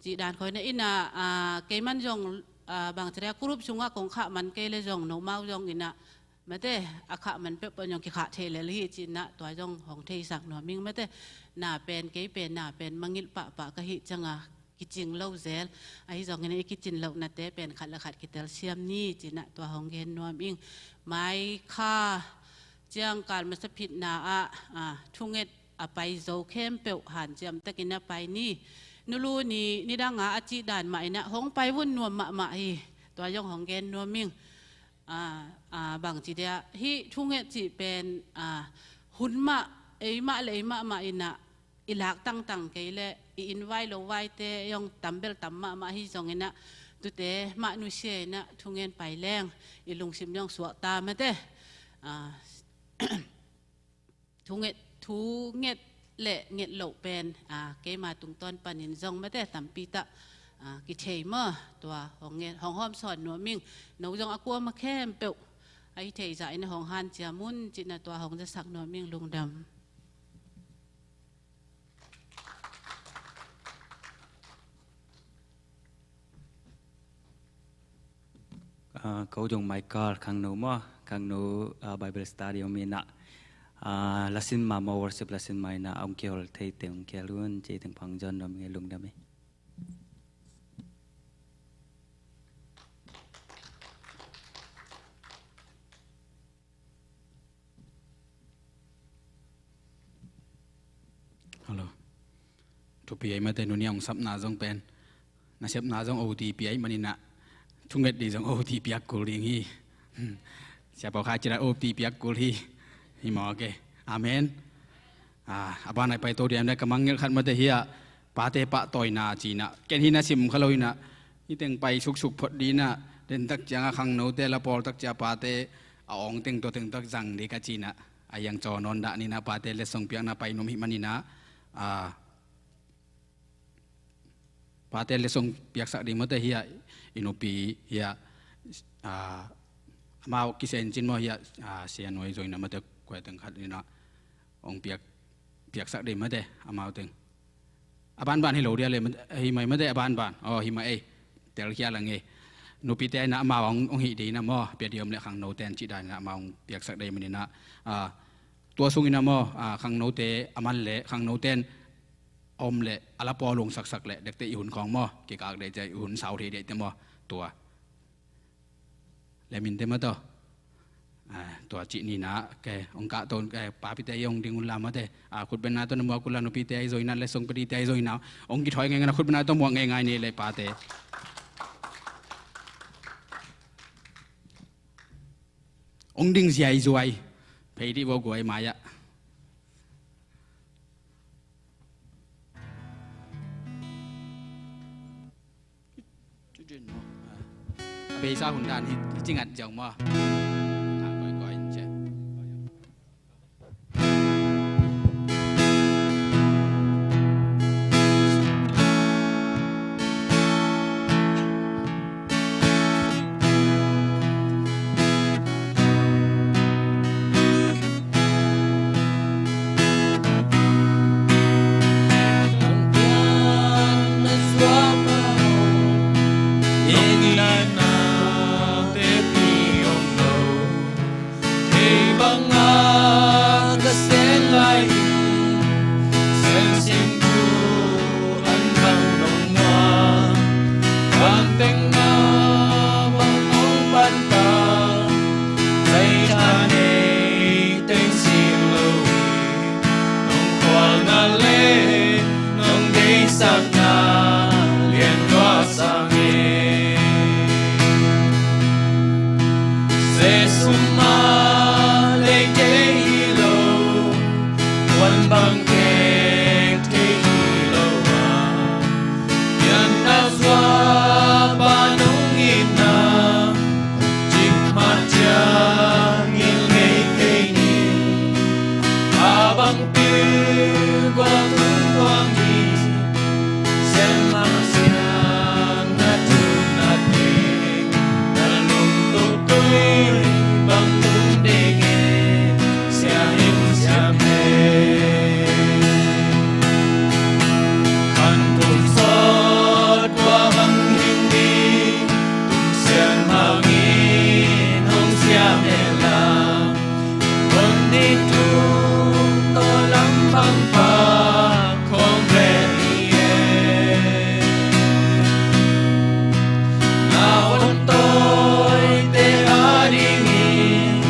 cih dan khawng in ah, ah, keiman zong, ah, bang ci dia, group sungah kong khah man kei leh zong nomau zong in ah mate, a khah man peuhpeuh zong kikhah thei lel hi ci in ah tua zong hong theisak nuam ing mate. Na pen, kei pen, na pen mangngilh pahpah ka hih ciangah kicing lo zel. Ahi zongin ah i kicin lohnate pen khat le khat kitelsiam ni ci in ah tua hong gen nuam ing. Mai kha ciang kal masa phitna ah, ah, thunget a pai zo khempeuh hanciam takin a pai ni. Nulu ni, nidang a a cih dan mah in ah hong pai vun nuam mahmah hi. Tua zong hong gen nuam ing. Ah, ah, bang ci dia, hih thunget cih pen, ah, hun mah, eimah le eimah mah in ah i lak tangtang kei leh i inn vai lo vaite zong tam bel tam mahmah hi zongin ah, tute mah nusia in ah thungen pai leng i lungsim zong suakta mate. Ah, thunget, thunget le nget loh pen, ah, keima tungtawn panin zong mate tampi tak, ah, kithei maw, tua hong ngen, hong hawm sawn nuam ing. No zong a kuama khempeuh a i theih zah in hong hanciam un ci in ah tua hong zasak nuam ing. Lungdam. Ah, ko zong Michael Khangno maw, Khangno, ah, Bible study om in ah, ah, lasin ma maw, worship lasin ma in ah hong kihol thei teng hong kihel un ci teng pang zon nuam ing. Lungdam hi. Hello. Thupi ei mate, nuni a hong sapna zong pen, na sepna zong O T pi ei manin ah, thunget ding zong O T piak kul ding hi. Siapa kha cina upi piak kul hi. Hi maw ke. Amen. A, a ban ai pai to diam na ka mangngilh khat mate hi a, pate pahtawina cina. Ken hi na sim kha lo hi na. Hi teng pai suksuk phot di na. Den tak ciang a khangnote la pawl tak cia pate a awng teng to teng tak zang di ka cina. A yang caw nawn dah ni na pate letsong piakna pai nuam hi mani na. A, pate letsong piaksak ding mate hi a, i nupi hi a, a, amau kisen cin maw hi a, a, sia nuai zoina mate kuai teng khat ni na ong piak, piaksak ding mate amau teng. A banban hi lo dia le, hi mai mate a banban. Aw, hi mai ei. Telkhia lang ei. Nupite na amau ong, ong hi ding na maw. Pia diom le khangnote an ci dan na amau ong piaksak ding mani na. A, tua sung ina maw, a, khangnote a man le khangnote an om le a la pawl ung saksak le dekte i hun khawng maw, kikak dekte i hun sau thei dekte maw, tua. Le minte maw taw. A, tua cih ni na, ke, ong kah tawn, ke, papite i ong ding un la mate. A, khutbetna taw na muak un la nupite i zoina le songpedite i zoina. Ong kithoi ngei ngei na khutbetna taw muak ngei ngei ni le pate. Ong ding ziai zuai. Phei dih vua guai mai ah. A beisa hun dan hi, hi cingat ziau maw. Tang koi koi in ciah. Hei banga ka sen lai, sen sim tu an bang nong mua, bang teng na bang nong pan ta, zai ta nei teng si lo i, nong khual na le nong deihsak na lian lua sang e. Jesu mah lei kei hi lo, kuan bang kek thei hi lo a, pianna zuapa nong itna, cikmah ciangin ngei kei ning. A bang pil gual tung guang hi, siamang siang na thum na teng, na lungtup tui bang tung ding e, siam in siam e. Khan kum sawt kua bang hing ding, tum sian bangin hong siam e la. Kon ni tung tawh lam bang pa khawng vet hi e. Na hon tawite a dingin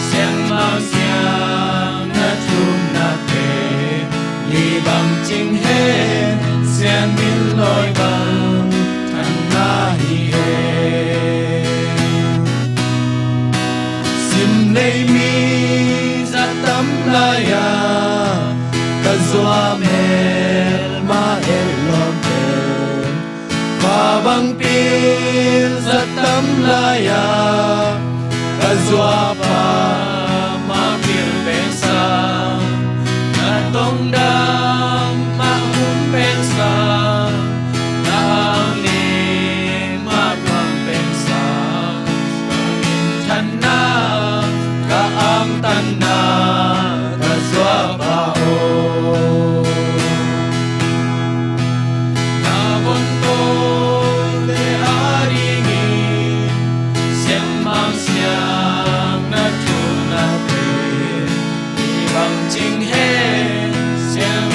siamang siang na thum na teng, li bang cing hen sian min lawi bang thanna hi e. Sim nei mi zat tam lai-a ka zuak melmah el lawmte, pa bang pil zat tam lai-a ka zuak pa mah pil pen sang, na tong dam mah hun pen sang, na ang ning mah tuang pen sang, ka minthanna, ka angtanna, ka zuak pa aw. Na von tawite a dingin siamang siang na thum na teng, li bang cing hen siam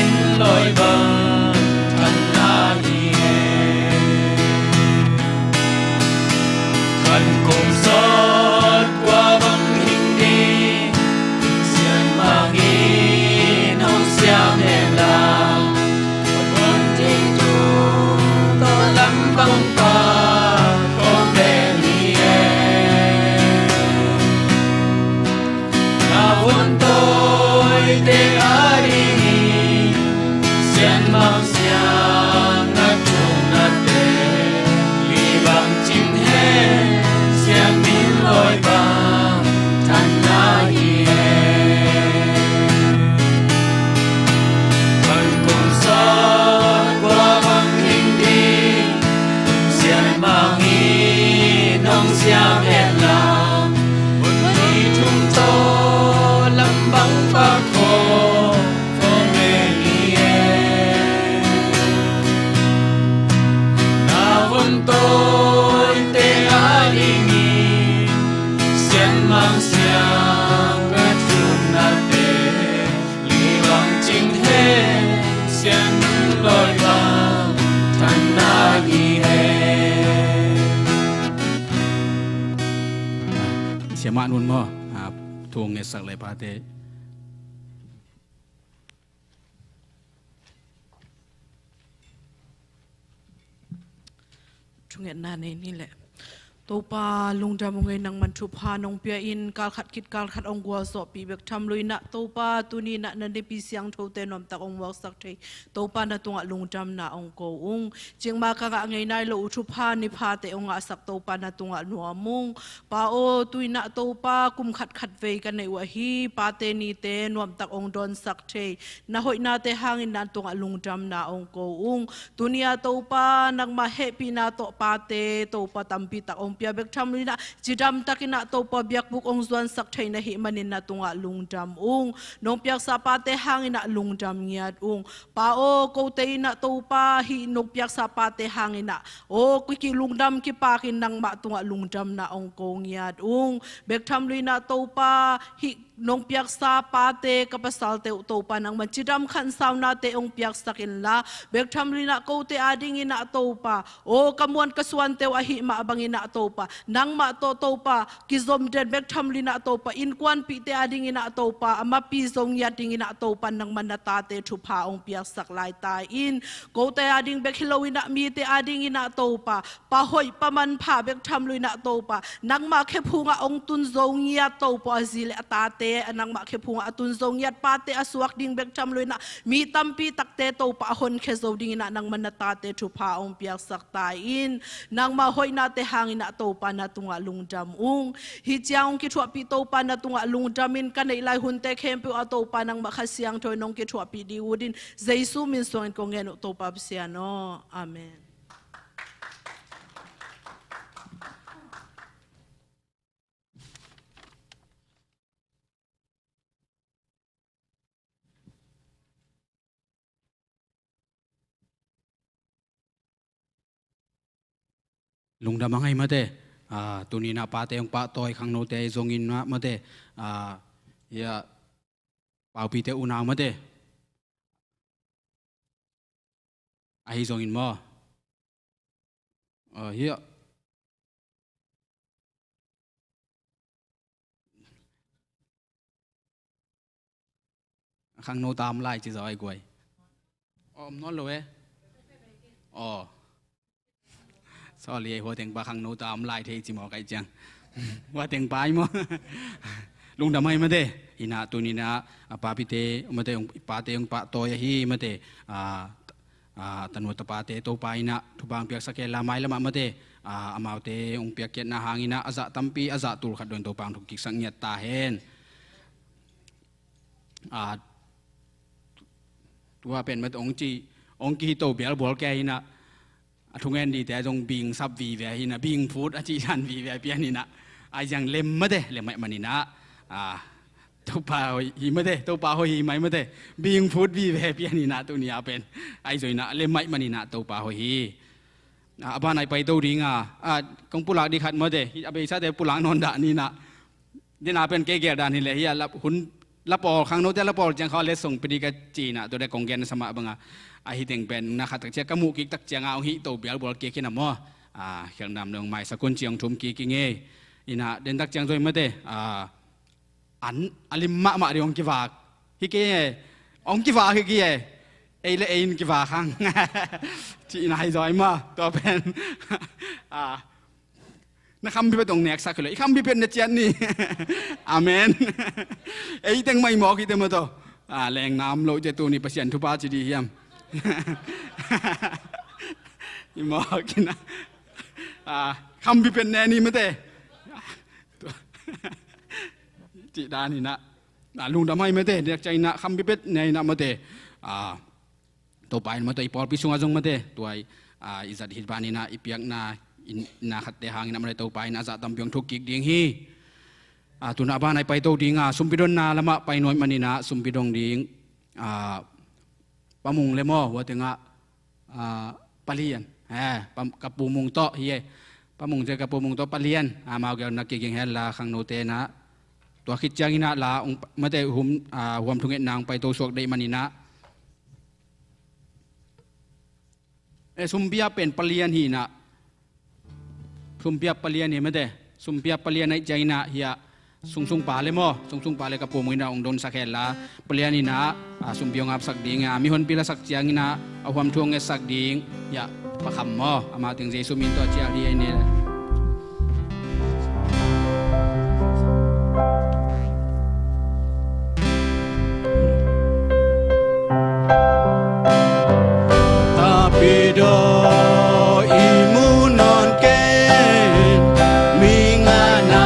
Mah nun maw, a, thu ngetsak le pate. Thungetna nei ni leh. Topa lungdam ung ei, nangman thupha nong pia in, kalkhat khit kalkhat ong gualzawhpih bek tham lo in ah, Topa tuni in ah na Nipi siangthote nuamtak ong muaksak thei Topa na tungah lungdamna ong ko ung. Cikmah ka ngah ngei nai lo uh thupha niphate ong ngahsak Topa na tungah nuam ung. Pa aw, tu in ah Topa kum khat khat vei ka neih uh ahi, pate nite nuamtak ong dawnsak thei na hoihnate hangin na tungah lungdamna ong ko ung. Tuni a Topa nangmah hehpihna tawh pate Topa tampi tak ong pia bek tham lo in ah, cidam takin ah Topa biakbuk ong zuansak thei na hih manin na tungah lungdam ung. Nong piaksa pate hangin ah lungdam ngiat ung. Pa aw, kote in ah Topa hih nong piaksa pate hangin ah, aw, kiki lungdam kipakin nangmah tungah lungdamna ong ko ngiat ung. Bek tham lo in ah Topa hih nong piaksa pate ka pasalte uh Topa nangman cidam khansaunate ong piaksak inla, bek tham lo in ah kote adingin ah Topa, aw, ka muan ka suante uh ahih mah bangin ah Topa, nangmah tawh Topa kizom den bek tham lo in ah Topa, innkuanpihte adingin ah Topa, a mapi zo ngiat dingin ah Topa nangman na tate thupha ong piaksak lai ta in. Kote ading bek hi lo in ah mite adingin ah Topa, pa hoih pa manpha bek tham lo in ah Topa, nangmah khephung ah ong tun zo ngiat Topa, a zi le a tate a nangmah khephung ah a tun zo ngiat pate a suak ding bek tham lo in ah, mi tampi takte Topa a honkhia zo dingin ah nangman na tate thupha ong piaksak ta in. Nangmah hoihnate hangin ah Topa na tungah lungdam ung. Hih ciang ong kithuahpih Topa na tungah lungdam in, ka neih lai hunte khempeuh ah Topa nangmah Kha Siangtho in ong kithuahpih dih ut in, Jesu min suangin kong ngen uh Topa Pasian aw. Amen. Lungdam a ngai mate, a, tuni in ah pate ong pahtawi khangnote zongin ah mate, a, hia, paupite unau mate. Ahi zongin maw? A, hia. Khangno tam lai ci zaw ai guai. Om nawn lo e. Aw. Sorry, hua teng pa khangno tam lai thei ci maw kai ciang. Hua teng pa i maw. Lungdam ai mate. Ina tuni in ah, a, papite mate, ong, pate ong pahtawi ahi mate. A, a, tanu tapate Topa in ah thupha ong piaksak hen la, mailam ah mate, a, amaute ong piakkhiatna hangin ah a zah tampi, a zah tul khat dong Topa ong thukkiksak ngiat ta hen. A, tua pen mate ong ci, ong kihito bialbual kei in ah, a thungen dite zong bingsap vive hi in ah, bingphut a cih dan vive pian in ah, ai zong lem mate, lem mai man in ah, a, Topa hoih hi mate, Topa hoih hi mai mate, bingphut vive pian in ah tuni a pen, ai zong in ah lem mai man in ah Topa hoih hi. A, a ban ai paito ding a, a, kong pulak dih khat mate, a beisate pulak nawn dah ni in ah, den a pen kei gel dan hi leh hia, la, hun, la pawl, khangnote la pawl ciang khaw letsong pia dih ka ci in ah, tua deh kong gen sa mah bang a, ahi teng pen na khat tak ciang ka muh kik tak ciang a ong hihto bialbual kik hi in ah maw. A, khelhnam nong maisak un ci ong thum kik ing ei. In ah den tak ciang zong mate, a, an, a lim mahmah dih ong kivak hi kei e. Ong kivak hi kei e. Ei le ei in kivak hang. Ci in ah hi zaw i maw. Tua pen, a, na khambi pet ong neksak hi lo, i khambi pet na ciat ni. Amen. Ei teng mah i mawk hi te maw taw. A, leng nam lo te tuni Pasian thupha ci dih hiam. I mawk hi in ah. A, khambi pet ne ni mate. Cih dan hi in ah. A, lungdam ai mate, nek ciang in ah khambi pet ne in ah mate. A, Topa in mate, i pawlpi sungah zong mate, tua i, a, i zat hih ban in ah, i piakna, i na khatte hangin ah mate, Topa in a zah tampi ong thuk kik ding hi. A, tu in ah a ban ai paito ding a, sumpi donna lamah pai nuam man in ah, sumpi dong ding, a, Pa Mung le maw, hua teng ah, a, Pa Lian. E, pa, ka Pu Mung tawh hi e. Pa Mung ci, ka Pu Mung tawh Pa Lian. A, amau gel na kiging hen la, khangnote in ah. Tua khit ciang in ah la, ong, mate, hum, a, huam thungetna ong paito suak deih man in ah. E, sumpi a pen Pa Lian hi in ah. Sumpi a Pa Lian hi mate. Sumpi a Pa Lian ahih ciang in ah hia, Sungsung pa le maw, sungsung pa le ka pum in ah hong donsak hen la, Palian in ah, a, sumpi hong apsak ding a, mi honpi lasak ciangin ah, a huam thu hong ngetsak ding, ya, Pa Kham maw, amah teng Jesu min tawh a cial hi ei ni. Tapidaw i mu nawn ken, mi ngana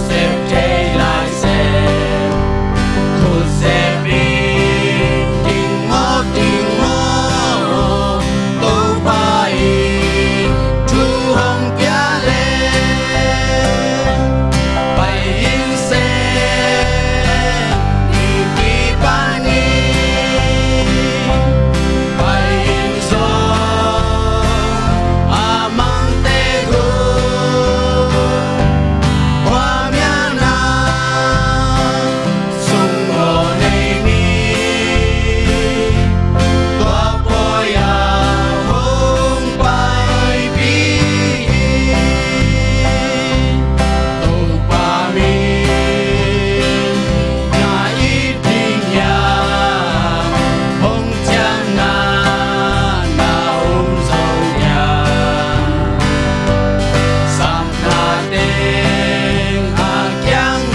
sep thei lai sep, khut sep in ding maw, ding maw, Topa in thu hong pia le. Pai ing sen, i kipan in, pai ing zong, a mangte gu, khuamial na, sung maw nei ni, tua pawi a hong paipih hi. Topa min na it ding hiam, hong ciamna na om zo hiam. Sam na teng a kiang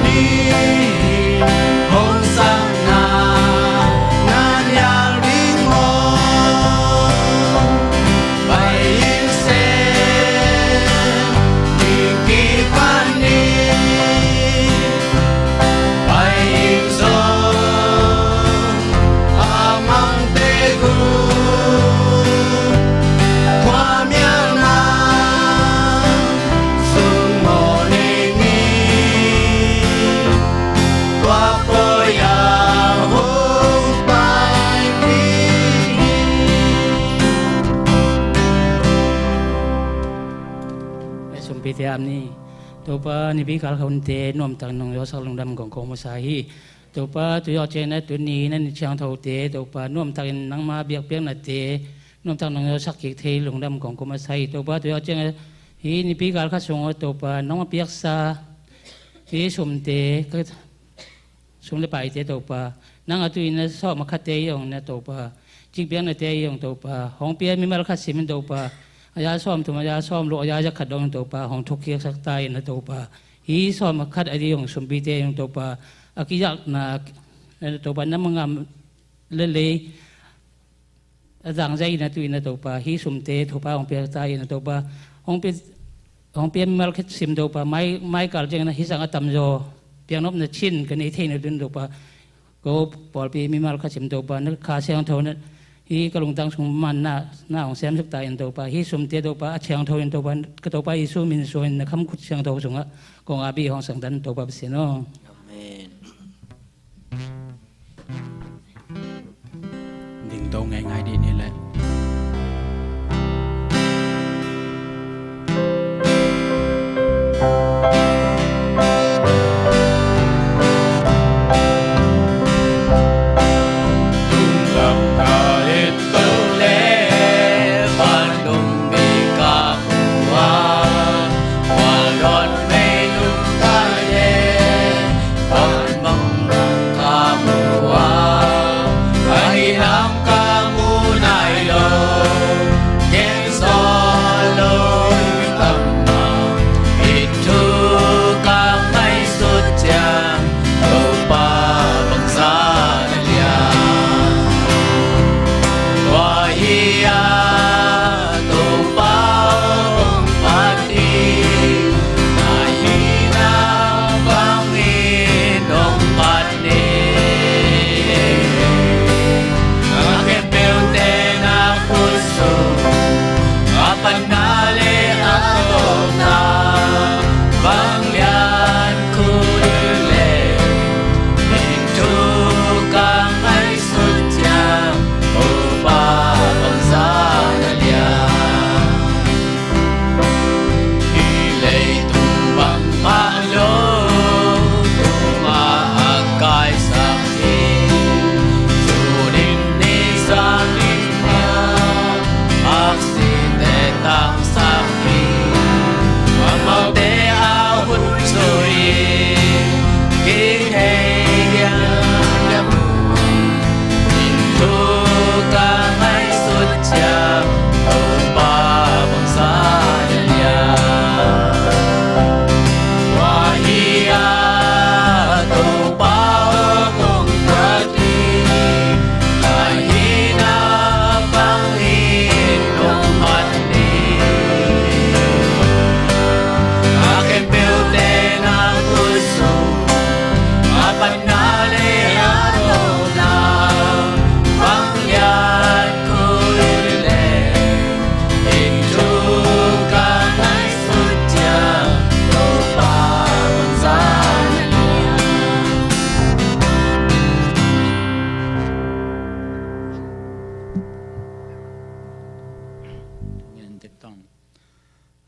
ni, hong sam na na nial ding maw. Pai ing sen, i kipan in, pai ing zong, a mangte gu, khuamial na, sung maw nei ni, tua pawi a hong paipih hi. Sumpite am ni. Topa, nipi kal kha hunte nuamtak nong zawhsak lungdam kong ko masa hi. Topa, tu zawh ciangin ah tuni na ni thiangthote, Topa, nuamtakin nangma biakpiaknate nuamtak nong zawhsak kik thei lungdam kong ko masa hi. Topa, tu zawh ciangin ah hih nipi kal kha sungah, Topa, nangma piaksa hih sumte, ka sum le paite, Topa, nang a tu-in na sawm a khate i ong na, Topa, cikpiaknate i ong, Topa, hong pia mimal khat simin, Topa, a za sawm thum, a za sawm luk, a za za khat dong, Topa, hong thukkhiaksak ta in na, Topa, hih sawm a khat a i ong sumpite i ong, Topa, a kizakna, Topa, na mangam lelei a zangzai in a tu-in a, Topa, hih sumte Topa hong piak ta in a, Topa, hong pia, hong pia mimal khat sim, Topa, mai, mai kal ciangin a hih sang a tamzaw piaknopna cin ka nei theihna ding, Topa, ko pawlpi mimal khat sim, Topa, na Kha Siangtho na hih ka lungtang sung man na, na hong siamsak ta in, Topa, hih sumte, Topa, a siangtho in, Topa, ka Topa Jesu min suangin na khamkhut siangtho sungah kong api hong sangtan, Topa Pasian aw. Amen. Dingto ngeingai dih ni leh.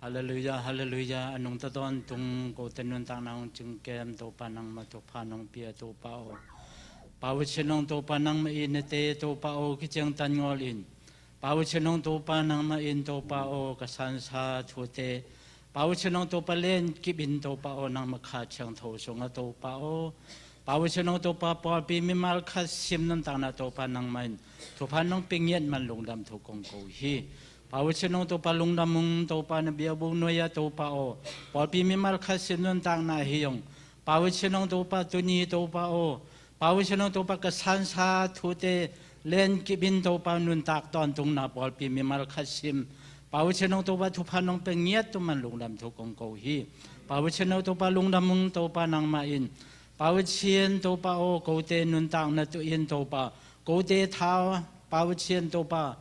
Halleluiah, halleluiah. A nungta tawntung kote nuntakna hong cingkem Topa nangmah thupha nong pia Topa aw. Pau Chin Long Topa nangmah in nate Topa aw kiciangtan ngol in. Pau Chin Long Topa nangmah in Topa aw ka sansa thute. Pau Chin Long Topa len kip in Topa aw nangmah Kha Siangtho sungah Topa aw. Pau Chin Long Topa pawlpi mimal khat sim nuntakna Topa nangmah in thupha nong pia ngiat man lungdam thu kong ko hi. Pau Chin Long Topa lungdam ung Topa na biakbuk nuai-ah Topa aw. Pawlpi mimal khat sim nuntakna ahi zong. Pau Chin Long Topa tuni Topa aw. Pau Chin Long Topa ka sansa thute len kip in Topa nuntak tawntungna pawlpi mimal khat sim. Pau Chin Long Topa thupha nong pia ngiat tu man lungdam thu kong ko hi. Pau Chin Long Topa lungdam ung Topa nangmah in. Pau Chin Topa aw kote nuntakna tu in Topa. Kote tha Pau Chin Topa.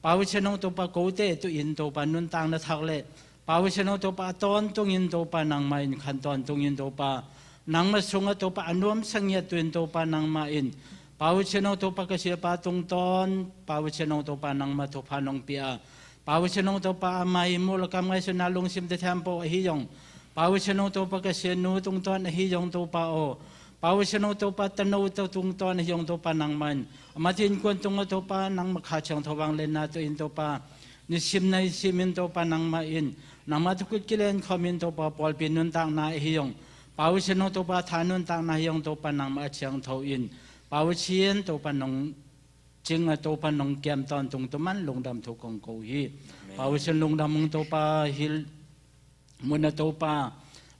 Pau Chin Long Topa kote tu in Topa nuntakna thak le. Pau Chin Long Topa a tawntung in Topa nangmah in khan tawntung in Topa. Nangmah sungah Topa a nuamsa ngiat tu in Topa nangmah in. Pau Chin Long Topa ka siapa tungtawn. Pau Chin Long Topa nangmah thupha nong pia. Pau Chin Long Topa a mai muh le kam ngaihsutna lungsim te thempo ahi zong. Pau Chin Long Topa ka sianu tungtawn ahi zong Topa aw. Pau Chin Long Topa tano tungtawn ahi zong Topa nangmah in. A matin kuan tungah Topa nangmah Kha Siangtho vang lenna tu in Topa. Nisim naisim in Topa nangmah in. Nangmah thukut kilen khawm in Topa pawlpi nuntakna ahi zong. Pau Chin Long Topa tha nuntakna ahi zong Topa nangmah a siangtho in. Pau Chin Topa nong cing a Topa nong kiam tawntung tu man lungdam thu kong ko hi. Pau Chin lungdam ung Topa hil mun a Topa.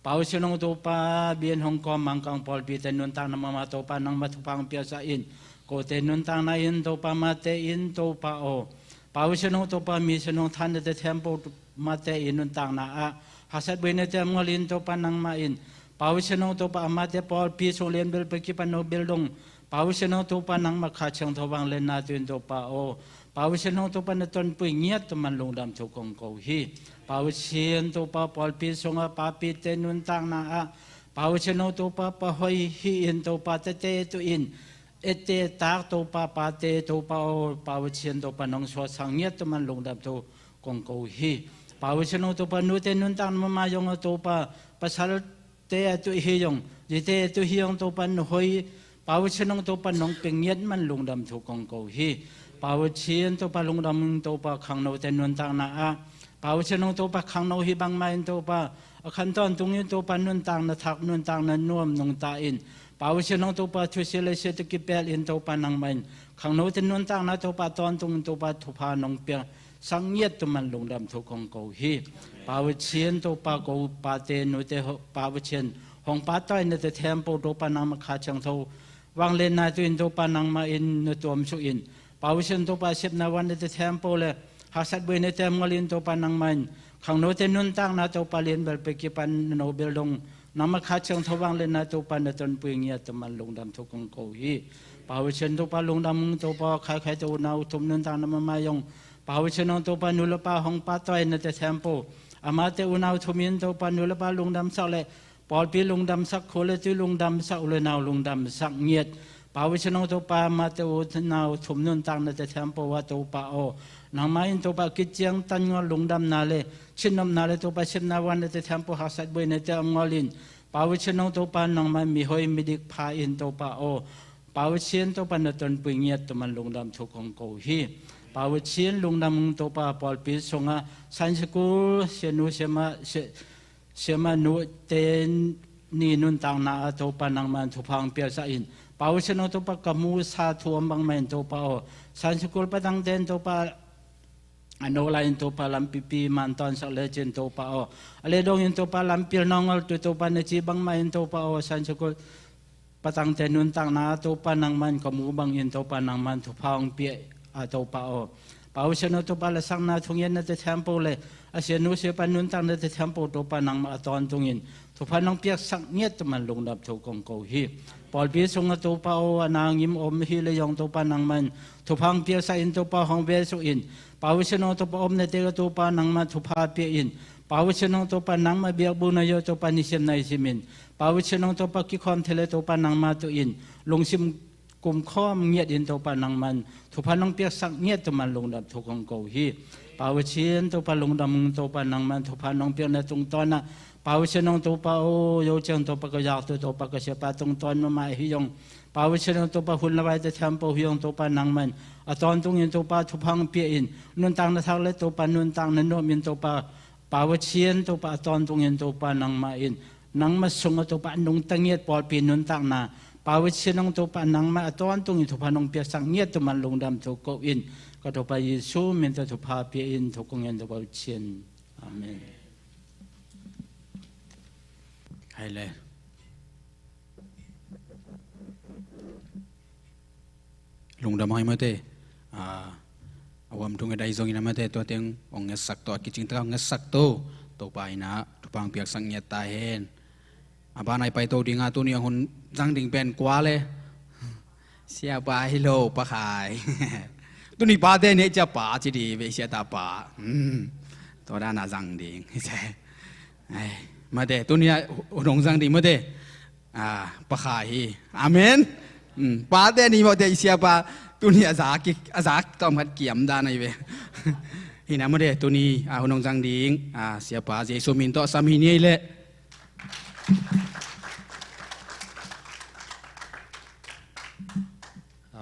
Pau Chin Long Topa bian hong kawm mangkang pawlpi te nuntakna mama Topa nangmah thupha hong piaksa in. Kote nuntakna in Topa mate in Topa aw. Pau Chin Long Topa mi Chin Long thanna te thempo mate in nuntakna ah. Hasat buaina te am ngol in Topa nangmah in. Pau Chin Long Topa amate pawlpi sung lian bel pe kipan no bel dong. Pau Chin Long Topa nangmah Kha Siangtho vang lenna tu in Topa aw. Pau Chin Long Topa na tonpui ngiat tu man lungdam thu kong ko hi. Pau Chin Topa pawlpi sungah papi te nuntakna ah. Pau Chin Long Topa pahoi hi in Topa tete tu in. Ete tak Topa pate Topa aw. Pau Chin Topa nong suasang ngiat tu man lungdam thu kong ko hi. Pau Chin Long Topa nute nuntakna mama zong a Topa pasal te a tu hi zong, zite a tu hi zong Topa na hoi. Pau Chin Long Topa nong pia ngiat man lungdam thu kong ko hi. Pau Chin Topa lungdam ung Topa khangno te nuntakna ah. Pau Chin Long Topa khangno hi bangmah in Topa. A khan tawntung in Topa nuntakna thak nuntakna nuam nungta in. Pau Chin Long Topa thusia le sia tu kipel in Topa nangmah in. Khangno te nuntakna Topa tawntung in Topa thupha nong pia. Sang ngiat tu man lungdam thu kong ko hi. Pau Chin Topa ko pate nute ho, Pau Chin hong pa tawi na te thempo Topa nangmah Kha Siangtho. Vang lenna tu in Topa nangmah in na tuam su in. Pau Chin Topa sepna wan na te thempo le. Hasat buaina te am ngol in Topa nangmah in. Khangno te nuntakna Topa lian bel pe kipan no bel dong. Nangmah Kha Siangtho vang lenna Topa na tonpui ngiat tu man lungdam thu kong ko hi. Pau Chin Topa lungdam ung Topa khaikhai te unau thum nuntakna mama zong. Pau Chin Long Topa nu le pa hong pa tawi na te thempo. Amate unau thum in Topa nu le pa lungdam sak le. Pawlpi lungdam sak khua le tui lungdam sak u le nau lungdam sak ngiat. Pau Chin Long Topa amate unau thum nuntakna te thempo a Topa aw. Nangmah in Topa kiciangtan ngol lungdamna le. Chinnopna le Topa sepna wan na te thempo hasat buaina te am ngol in. Pau Chin Long Topa nangmah mihoi midik pha in Topa aw. Pau Chin Topa na tonpui ngiat tu man lungdam thu kong ko hi. Pau Chin lungdam ung Topa pawlpi sungah Sunday school sianu siama sia, siama nu te ni nuntakna a Topa nangmah in thupha hong piaksa in. Pau Chin Long Topa ka musa thu om bangmah in Topa aw. Sunday school patang te in Topa a no lai in Topa lampipi man tawnsak le cin Topa aw. A le dong in Topa lampil nongol tu Topa na ci bangmah in Topa aw Sunday school patang te nuntakna Topa nangmah in ka mu bang in Topa nangmah in thupha hong pia a Topa aw. Pau Chin Long Topa lasakna thungetna te thempo le a sianu siapa nuntakna te thempo Topa nangmah a tawntung in Thupha nong piaksak ngiat tu man lungdam thu kong ko hi. Pawlpi sungah Topa aw a nangim om hi le zong Topa nangmah in thupha hong piaksak in Topa hong ve suk in. Pau Chin Long Topa omna te ka Topa nangmah thupha pia in. Pau Chin Long Topa nangmah biakbukna yo Topa nisim naisim in. Pau Chin Long Topa kikhawm thei le Topa nangmah tu in. Lungsim kumkhawm ngiat in Topa nangman thupha nong piaksak ngiat tu man lungdam thu kong ko hi. Pa Pasian Topa lungdam ung Topa nangman thupha nong piakna tungtawnah Pa Pasian ung Topa aw, yo ciang Topa ka yaktu Topa ka siapa tungtawn mahmah hi ung. Pa Pasian ung Topa hun le vai tawh thempo hi ung Topa nangman a tawntungin Topa thupha hong pia in nuntakna thak le Topa nuntakna nuam in Topa Pa Pasian Topa a tawntungin Topa nangmah in nangmah sungah Topa a nungta ngiat pawlpi nuntakna Pa Pasian ung Topa nangmah a tawntungin thupha nong piaksak ngiat tu man lungdam thu ko in ka Topa Jesu min tawh thupha pia in thu kong ngen Topa Pasian. Amen. Hai le. Lungdam hai mate. A, a huam thung e dai zongin a mate tua teng ong ngetsak to, a kicing taka ong ngetsak to. Topa ina thupha ong piaksak ngiat ta hen. A banai pai to dinga tuni a hun zang ding pen kua le. Siapa hi lo Pa Khai. Tuni pate ni cia pa ci di ve sia ta pa. Hmm. Tua dana zang ding. Ai, mate tuni a hun ong zang ding mate. A, Pa Khai hi. Amen. Hmm. Pate ni mate siapa tuni a zak a zak tom khat kiam dana hi ve. Hina mate tuni a hun ong zang ding. A, siapa Jesu min tawh sam hi ni le.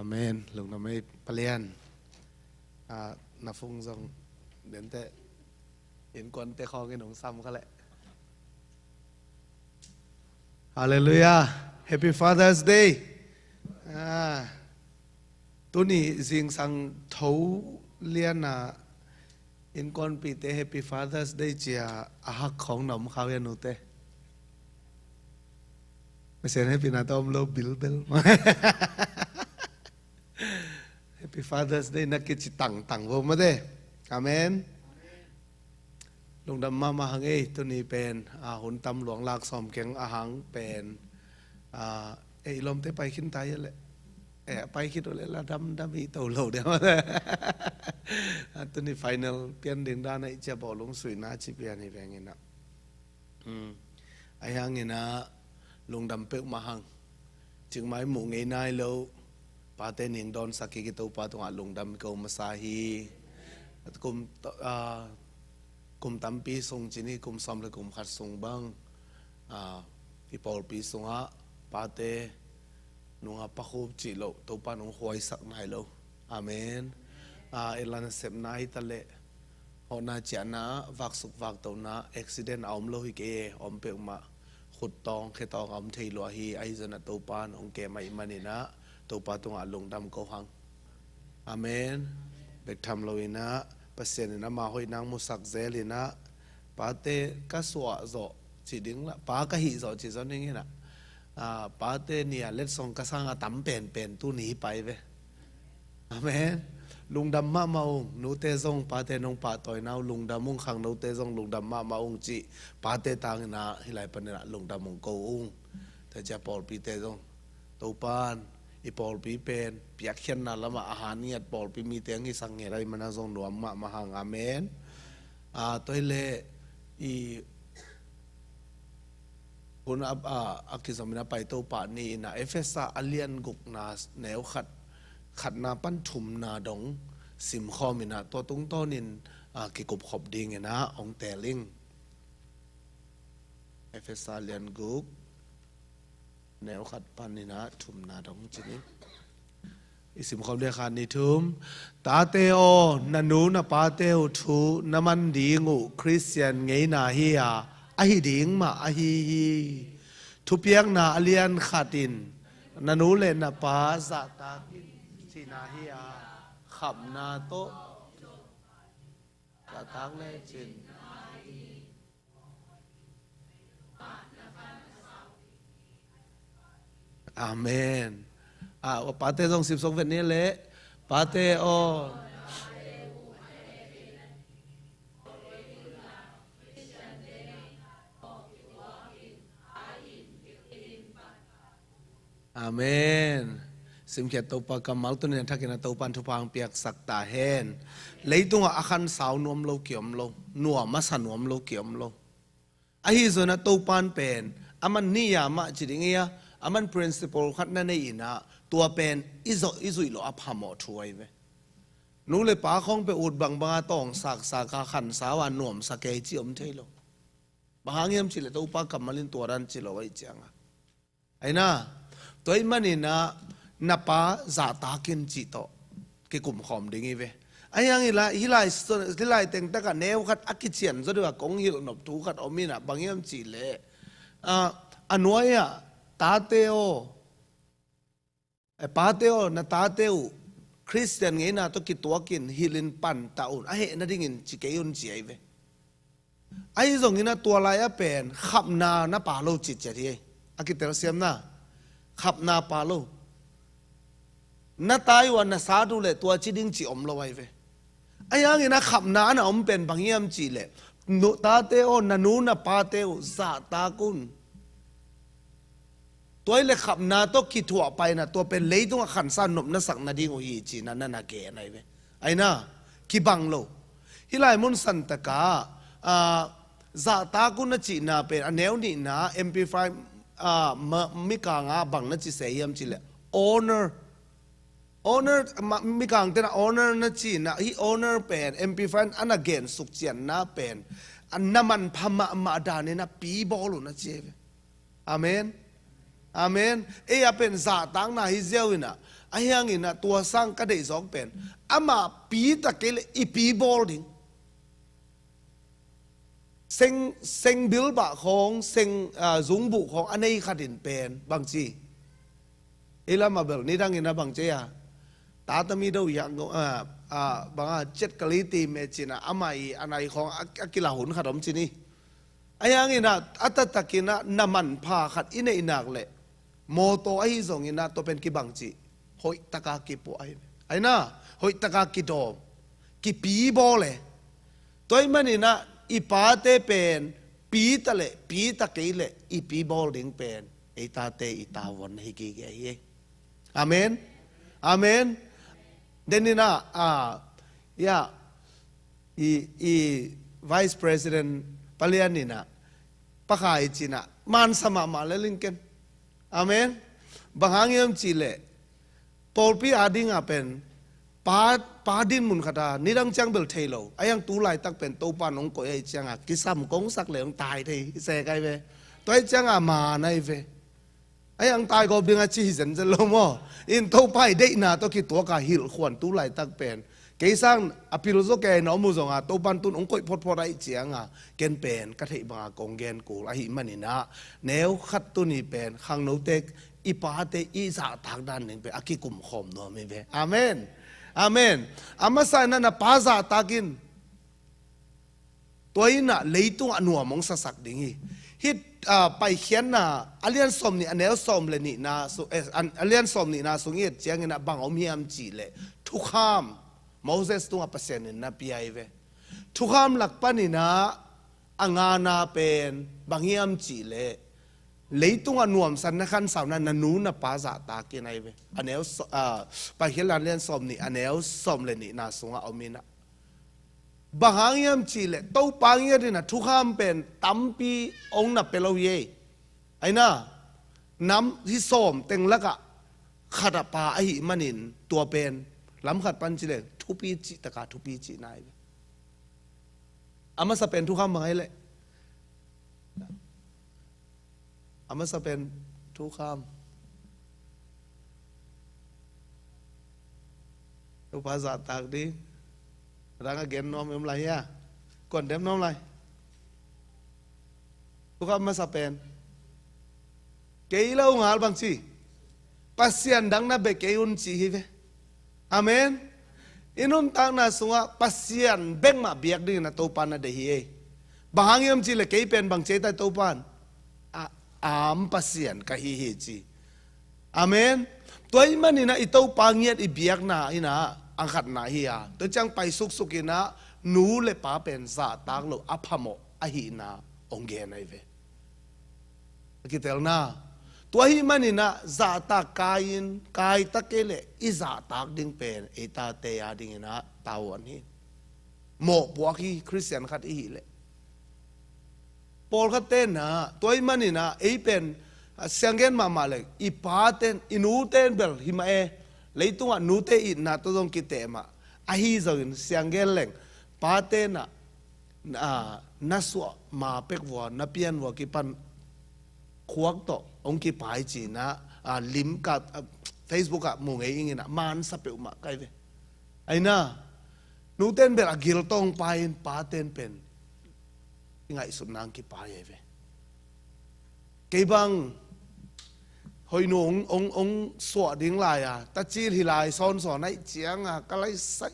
Amen. Lungdam ei Pa Lian. A, na phung zong dente innkuante khawngin hong sam kha leh. Halleluiah. Happy Father's Day. A, tuni zingsang tho liana innkuanpihte Happy Father's Day cia a hak khawng na om kha uh hia nute? Pasian hehpihna tawh om lo bilbel. Happy Father's Day na kici tangtang vo mate. Amen. Lungdam mahmah hang ei tuni pen a hun tam luang lak sawm keng a hang pen a, ei lawmte pai khin ta ia le. E, pai khit uh le la damdam hi to lo dia. A, tuni final pian ding dana i cia bawlung suina ci pian hi vengina. Hmm. Ahi hangin a lungdam peuhmah hang. Cikmah i muh ngei nai lo pate ning dawnsak hi, i Topa tungah lungdam i ko masa hi. Kum, a, kum tampi sung cin hi, kum sawm le kum khat sung bang, a, i pawlpi sungah pate nungah pakhup cih loh Topa nung huaisak nai lo. Amen. A, i la nasepna hi ta leh hawhna ciahna, vaksuk vaktona, accident a om lo hi kei e, om peuhmah. Khut tawng khe tawng a om thei lua hi, ahi zongin a Topa nong kem ahih manin a Topa tungah lungdam ko hang. Amen. Bek tham loin a Pasian in ama hoihna musak zelin a pate ka suah zawh cih ding la, pa ka hih zawh cih zawh ning in a, a, pate ni a letsong ka sang a tam penpen tuni hi pai ve. Amen. Lungdam mahmah ung, nute zong pate nong pahtawina uh lungdam ung, khangnote zong lungdam mahmah ung cih pate tangin a hih lai panin a lungdam ung ko ung. Tua cia pawlpite zong Topan i pawlpi pen piakkhiatna lamah a han ngiat pawlpi mite ang hi sang ngiat ahih mana zong nuam mahmah hang. Amen. A, tua hi leh i hun a, a, a kizomin a pai Topa ni in a Efesa a lian gukna neu khat, khatna pan thumna dong simkhawm in a tua tungtawnin, a, kikupkhop dingin a hong teel ing. Efesa lian guk neu khat panin a thumna dong cin hi. I simkhawm ding khat ni thum. Tate aw, na nu na pate uh thu na man ding uh Khristian ngeina hi a, ahi ding mah ahi hi. Thupiakna a lian khat in na nu le na pa zahtak in cihna hi a, khapna tawh zahtak lecin. Amen. A, pate zong sipsok vet ni leh. Pate aw. Amen. Simkhiat Topa kammal tuni a thakin a Topan thupha hong piaksak ta hen. Leitungah a khansau nuam lo kiom lo, nuam a sa nuam lo kiom lo. Ahi zongin a Topan pen a man ni a mah ci ding hi a, Aman principle khat na nei inah tua pen i zawh i zuih loh a phamawh thu ahi ve. Nu le pa khawng pe ut bangbanga tawngsaksak a khansa uh a nuamsa kei ci om thei lo. Bang hang hiam cihleh Topa kammal in tua dan ci lo ahi cianga. Aina, tua ih maninah na pa zahtak in cih tawh kikumkhawm ding hi ve. Ahi hang hih lai, hih lai, hih lai tengtakah neu khat a kician zaw deuh a kong hilh nop thu khat om inah bang hiam cihleh, ah, a nuai-ah tate aw, eh, pate aw, na tate uh Khristian ngeina tawh kituakin hilhin pantah un, a heh nadingin ci kei un ci ahi ve. Ahi zongin a tua lai a pen khapna na pa lo citciat hi. A kitelsiamna khapna pa lo. Na tai uh a na sat uh leh tua ci ding ci om lo ahi ve. Ahi hangin a khapna a na om pen bang hiam cihleh, nu, tate aw, na nu na pate uh zahtak un. Tua hi leh khapna tawh kithuah paina tua pen leitungah khansa nopna sak nading uh hi cina na na gen ahi ve. Aina, kibang lo. Hih lai mun santakah, ah, zahtak un a cihna pen a neu nihna M P five, ah, ma, mikangah bang na ci se hiam cihleh honor. Honor, ma, mikang tenah honor na cina, hih honor pen M P five a na gen sukcianna pen a na manpha mahmah danin a pi bawl uh na ci ahi ve. Amen. Amen. Ei a pen zahtakna hi ziau inah, ahi hanginah tua sang ka deih zawk pen amah pi ta kei leh i pi bawl ding. Seng, seng bilbah khawng, seng, ah, zungbuh khawng a nei khatin pen bangci. Ei lamah bel nidangin a bangci a tata mi do iang, ah, ah, banga cet kali ti me cina amah i a nai khawng a, a kila hun khat om cini. Ahi hanginah a taktakinah na manpha khat i neih nak leh mawtaw ahi zonginah tua pen kibang cih hoihtaka kipuah ahi. Aina, hoihtaka kidawm, kipi bawl e. Tua ih maninah i pate pen pi ta leh pi ta kei leh i pi bawl ding pen ei tate i tavuan na hi gige ahi. Amen. Amen. Deninah, ah, ya, i, i Vice President palian inah pakhai cinah mansa mahmah le lingken. Amen. Bang hang hiam cihleh pawlpi a dingah pen pa, pa din mun khata nidang ciang bel thei lo. Ahi hang tu laitak pen Topa nong koih ahi cianga kisam kong sak le hong tai thei i se kai ve. Tua ahi cianga man ahi ve. Ahi hang taigawp ding a ci hi zenzen lo maw? In Topa i deihna tawh kituaka hilhkhuan tu laitak pen kei sang a pil zaw kei na om uh zonga Topan tun hong koih photphot ahi cianga ken pen ka theih banga kong gen kul ahi maninah neu khat tuni pen khangnote i pate i zahtak dan ding pen a kikumkhawm nuam hi ve. Amen. Amen. A masa inah na pa zahtak in. Tua inah leitungah nuam hong sasak ding hi. Hih, ah, Paikhiatna a lian sawm nih a neu sawm le nihna su, eh, a lian sawm nihna sung i et cianginah bang om hiam cihleh thukham Moses tungah Pasian in na pia hi ve. Thukham lak paninah a ngana pen bang hiam cihleh leitungah nuamsanna khansauna na nu na pa zahtakin ahi ve. A neu so, ah, Paikhiatna a lian sawm nih a neu sawm le nihna sungah om inah Bang hang hiam cihleh Topa ngiat inah thukham pen tampi hong na pia lo hi ei. Aina, nam hi sawm teng lakah khat a pa ahi manin tua pen lam khat pan cileh thupi cih taka thupi cihna hi. A masa pen thukham bang ahi leh A masa pen thukham. Topa zahtak ding. Rang a gen nuam em lai hia? Kuan dem nuam lai. Thukham masa pen kei lo ngal bang ci. Pasian dang na bia kei un ci hi ve. Amen. I nuntakna sungah Pasian bek mah biak dingin a Topa na deih hi ei. Bang hang hiam cihleh kei pen bang ci ei tai Topan? A, am Pasian ka hi hi ci. Amen. Tua ahih maninah i Topa ngiat i biakna inah a khatna hi a, tua ciang pai suksuk inah nu le pa pen zahtak loh a phamawh ahihna hong gen ahi ve. A kitelna. Tua ahih maninah zahtak kai-in, kai ta kei leh i zahtak ding pen ei tate a dinginah tavuan hi. Mawhpuak hi Khristian khat i hih leh. Pawlkhat tenah tua ahih maninah ei pen a sianggen mahmah leng, i paten, i nuten bel himah e, leitungah nute itna tawh zong kiteh mah. Ahi zongin sianggen leng, paten ah, a, na suah ma pek vua, na pian vua kipan khuak tawh hong kipai cina, a, lim ka, a, Facebook ah mu ngei ingin ah, mansa peuhmah kai ve. Aina, nuten bel a gil tawh hong pai in, paten pen i ngaihsutna hong kipai ai ve. Kei bang hoih nu hong, hong, hong suah ding lai a, tacil hi lai sawnsawn aih cianga ka lai saih.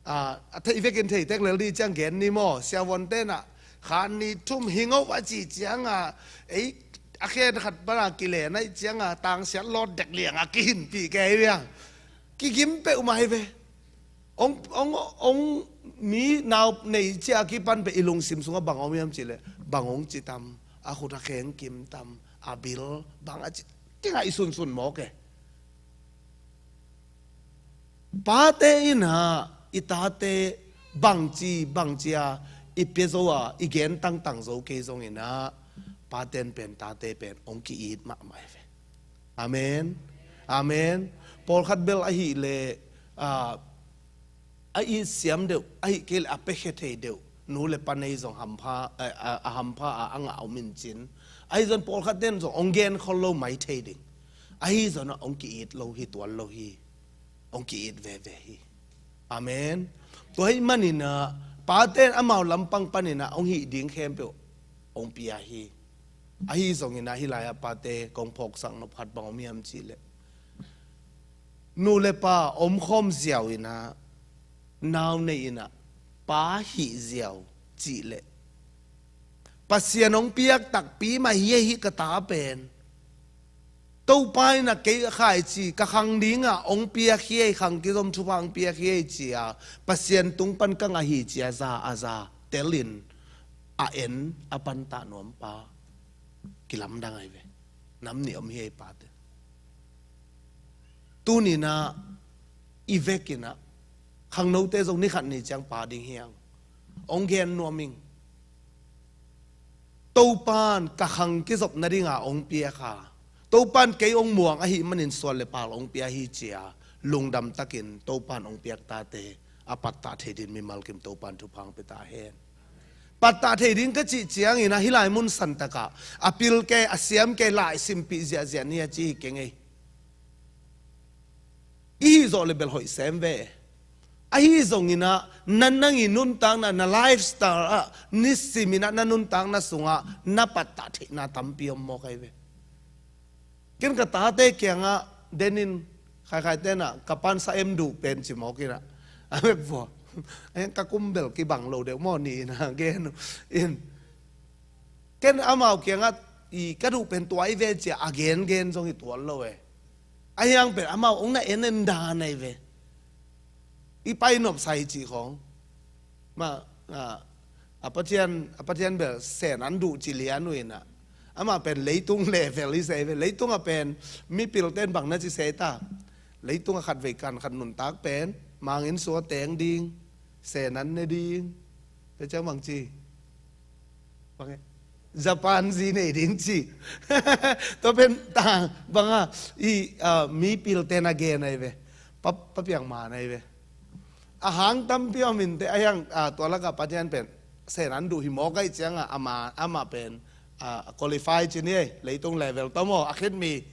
A, a theih vekin thei tek lel dih ciang gen ni maw, siavuan tenah khan ni thum hi ngauh a ci cianga, ei, a khen khat pana kilen aih cianga tangsiat lawt dek lianga kihinpih kei bia. Kigim peuhmah hi ve. Ong, ong, ong mi nau nei cia kipan peh i lungsim sungah bang om hiam cihleh, bang ong ci tam, a khut a kheng kim tam, a bil bang a ci, kingaih sunsun mawk e. Pate inah i tate bangci bangcia i pia zo a, i gen tangtang zo kei zonginah, paten pen tate pen ong ki-it mahmah hi ve. Amen. Amen. Pawlkhat bel ahih leh, a, a it siam deuh, ahih kei leh a piakhia thei deuh nu le pa nei zong hampha, a, a, a hampha a, a ngah om in cin. Ahi zong pawlkhat ten zong ong gen khol lo mai thei ding. Ahi zong a ong ki-it lo hi, tuan lo hi. Ong ki-it veve hi. Amen. Tua hih maninah paten amau lampang paninah ong hih ding khempeuh ong pia hi. Ahi zonginah hih lai-ah pate kong phawksak nop khat bang om hiam cihleh, nu le pa omkhawm ziau inah, nau nei inah, pa hih ziau cihleh, Pasian hong piak takpi mah hi, hih ka ta pen Topa inah kei a khaici, ka khang dingah ong piak hi ei, khang kizom thupha ong piak hi ei cia, Pasian tung pan ka ngah hi cia za a za telin a en a pantah nuampa kilamdang ai ve. Nam nih om hi ei pate. Tuninah i vekinah khangnote zong nikhat ni ciang pa ding hiang. Ong gen nuam ing. Topan ka khang kizop nadinga ong piak a, Topan kei ong muang ahih manin suan le pal ong pia hi cia, lungdam takin Topan ong piak tate a pattah thei din mimal kim Topan thupha ong pia ta hen. Pattah thei ding ka cih ciangin a hih lai mun santakah a pil kei, a siam kei, lai simpih ziahziah ni a ci hi keng ei. I hih zawh le bel hoih sem ve. Ahi zonginah na nang i nuntakna, na lifestyle ah nisiminah na nuntakna sungah na pattah theihna tampi om mawk ai ve. Ken ka tate kiangah denin khaikhai tenah ka pan sa em duh pen ci mawkinah a vekvua. Ahiang ka kum bel kibang lo deuh maw ni inah gen uh in. Ken amau kiangah i ka duh pen tua i ve cia a gengen zong hi tuan lo e. Ahiang pen amau ong na en en dan ai ve. I pai nopsa hi cih khawng. Ma, a, a Pathian, a Pathian bel sen an duh ci lian uh inah. Amah pen leitung level i sei ve. Leitungah pen mipil ten bang na ci sei ta. Leitungah khatvei kan khat nuntak pen mangin sua teng ding, sen an ne ding. Tua ciang bang ci. Bang e. Japan zi nei ding ci. Tua pen ta banga i, a, mipil ten a gen ai ve. Pa, pa piang man ai ve. A hang tampi om in te ahiang, a, tua lakah Pathian pen sen an duh hi mawk ai ciangah ama, amah pen, a, qualify ci ni ei, leitung level tawh maw a khit mi.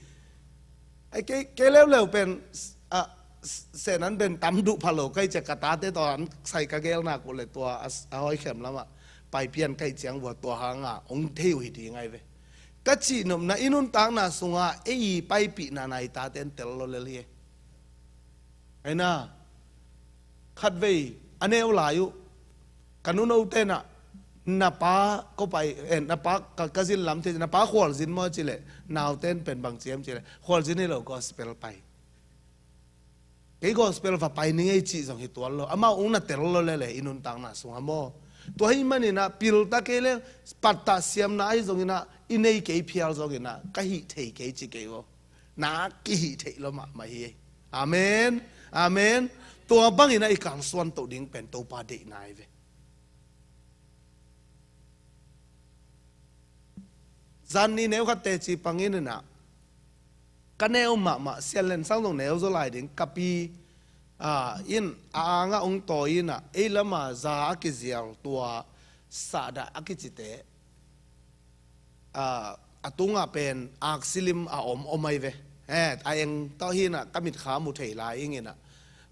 Ai kei, kei leuleu pen, a, sen an pen tam duh pha lo kai cia ka tate tawh an sai ka gel nak uh le tua a, a hoi khem lamah paipian kai ciang vua tua hanga ong thei uh hi ding ai ve. Ka cihnopna i nuntakna sungah ei i paipihna na i tate an tel lo lel hi. Aina, khatvei a neu lai uh ka nuno tenah na pa ko pai, eh, na pa ka, ka zin lam thei, na pa khualzin maw cileh nauten pen bang ciam cileh khualzin hi lo gospel pai. Kei gospel va pai ning ei cih zong hi tuan lo. Amau ung na tel lo lele i nuntakna sungah maw. Tua hi maninah pilta kei le pattah siamna ahi zonginah i nei kei phial zonginah ka hih thei kei ci kei vaw. Na kihih theih lo mahmah hi. Amen. Amen. Tua banginah i kalsuan toh ding pen Topa deihna hi ve. Zan ni neu khat teci pangin inah, ka neu mahmah, Sian Len Sang zong neu zaw lai ding, ka pi, ah, in a angah hong tawi inah, ei lama za a kizial tua sahdah a kicite, ah, a tungah pen aksi lim a om om ahi ve. Eh, a eng tawh hi inah ka mitkha mu thei lai ing inah,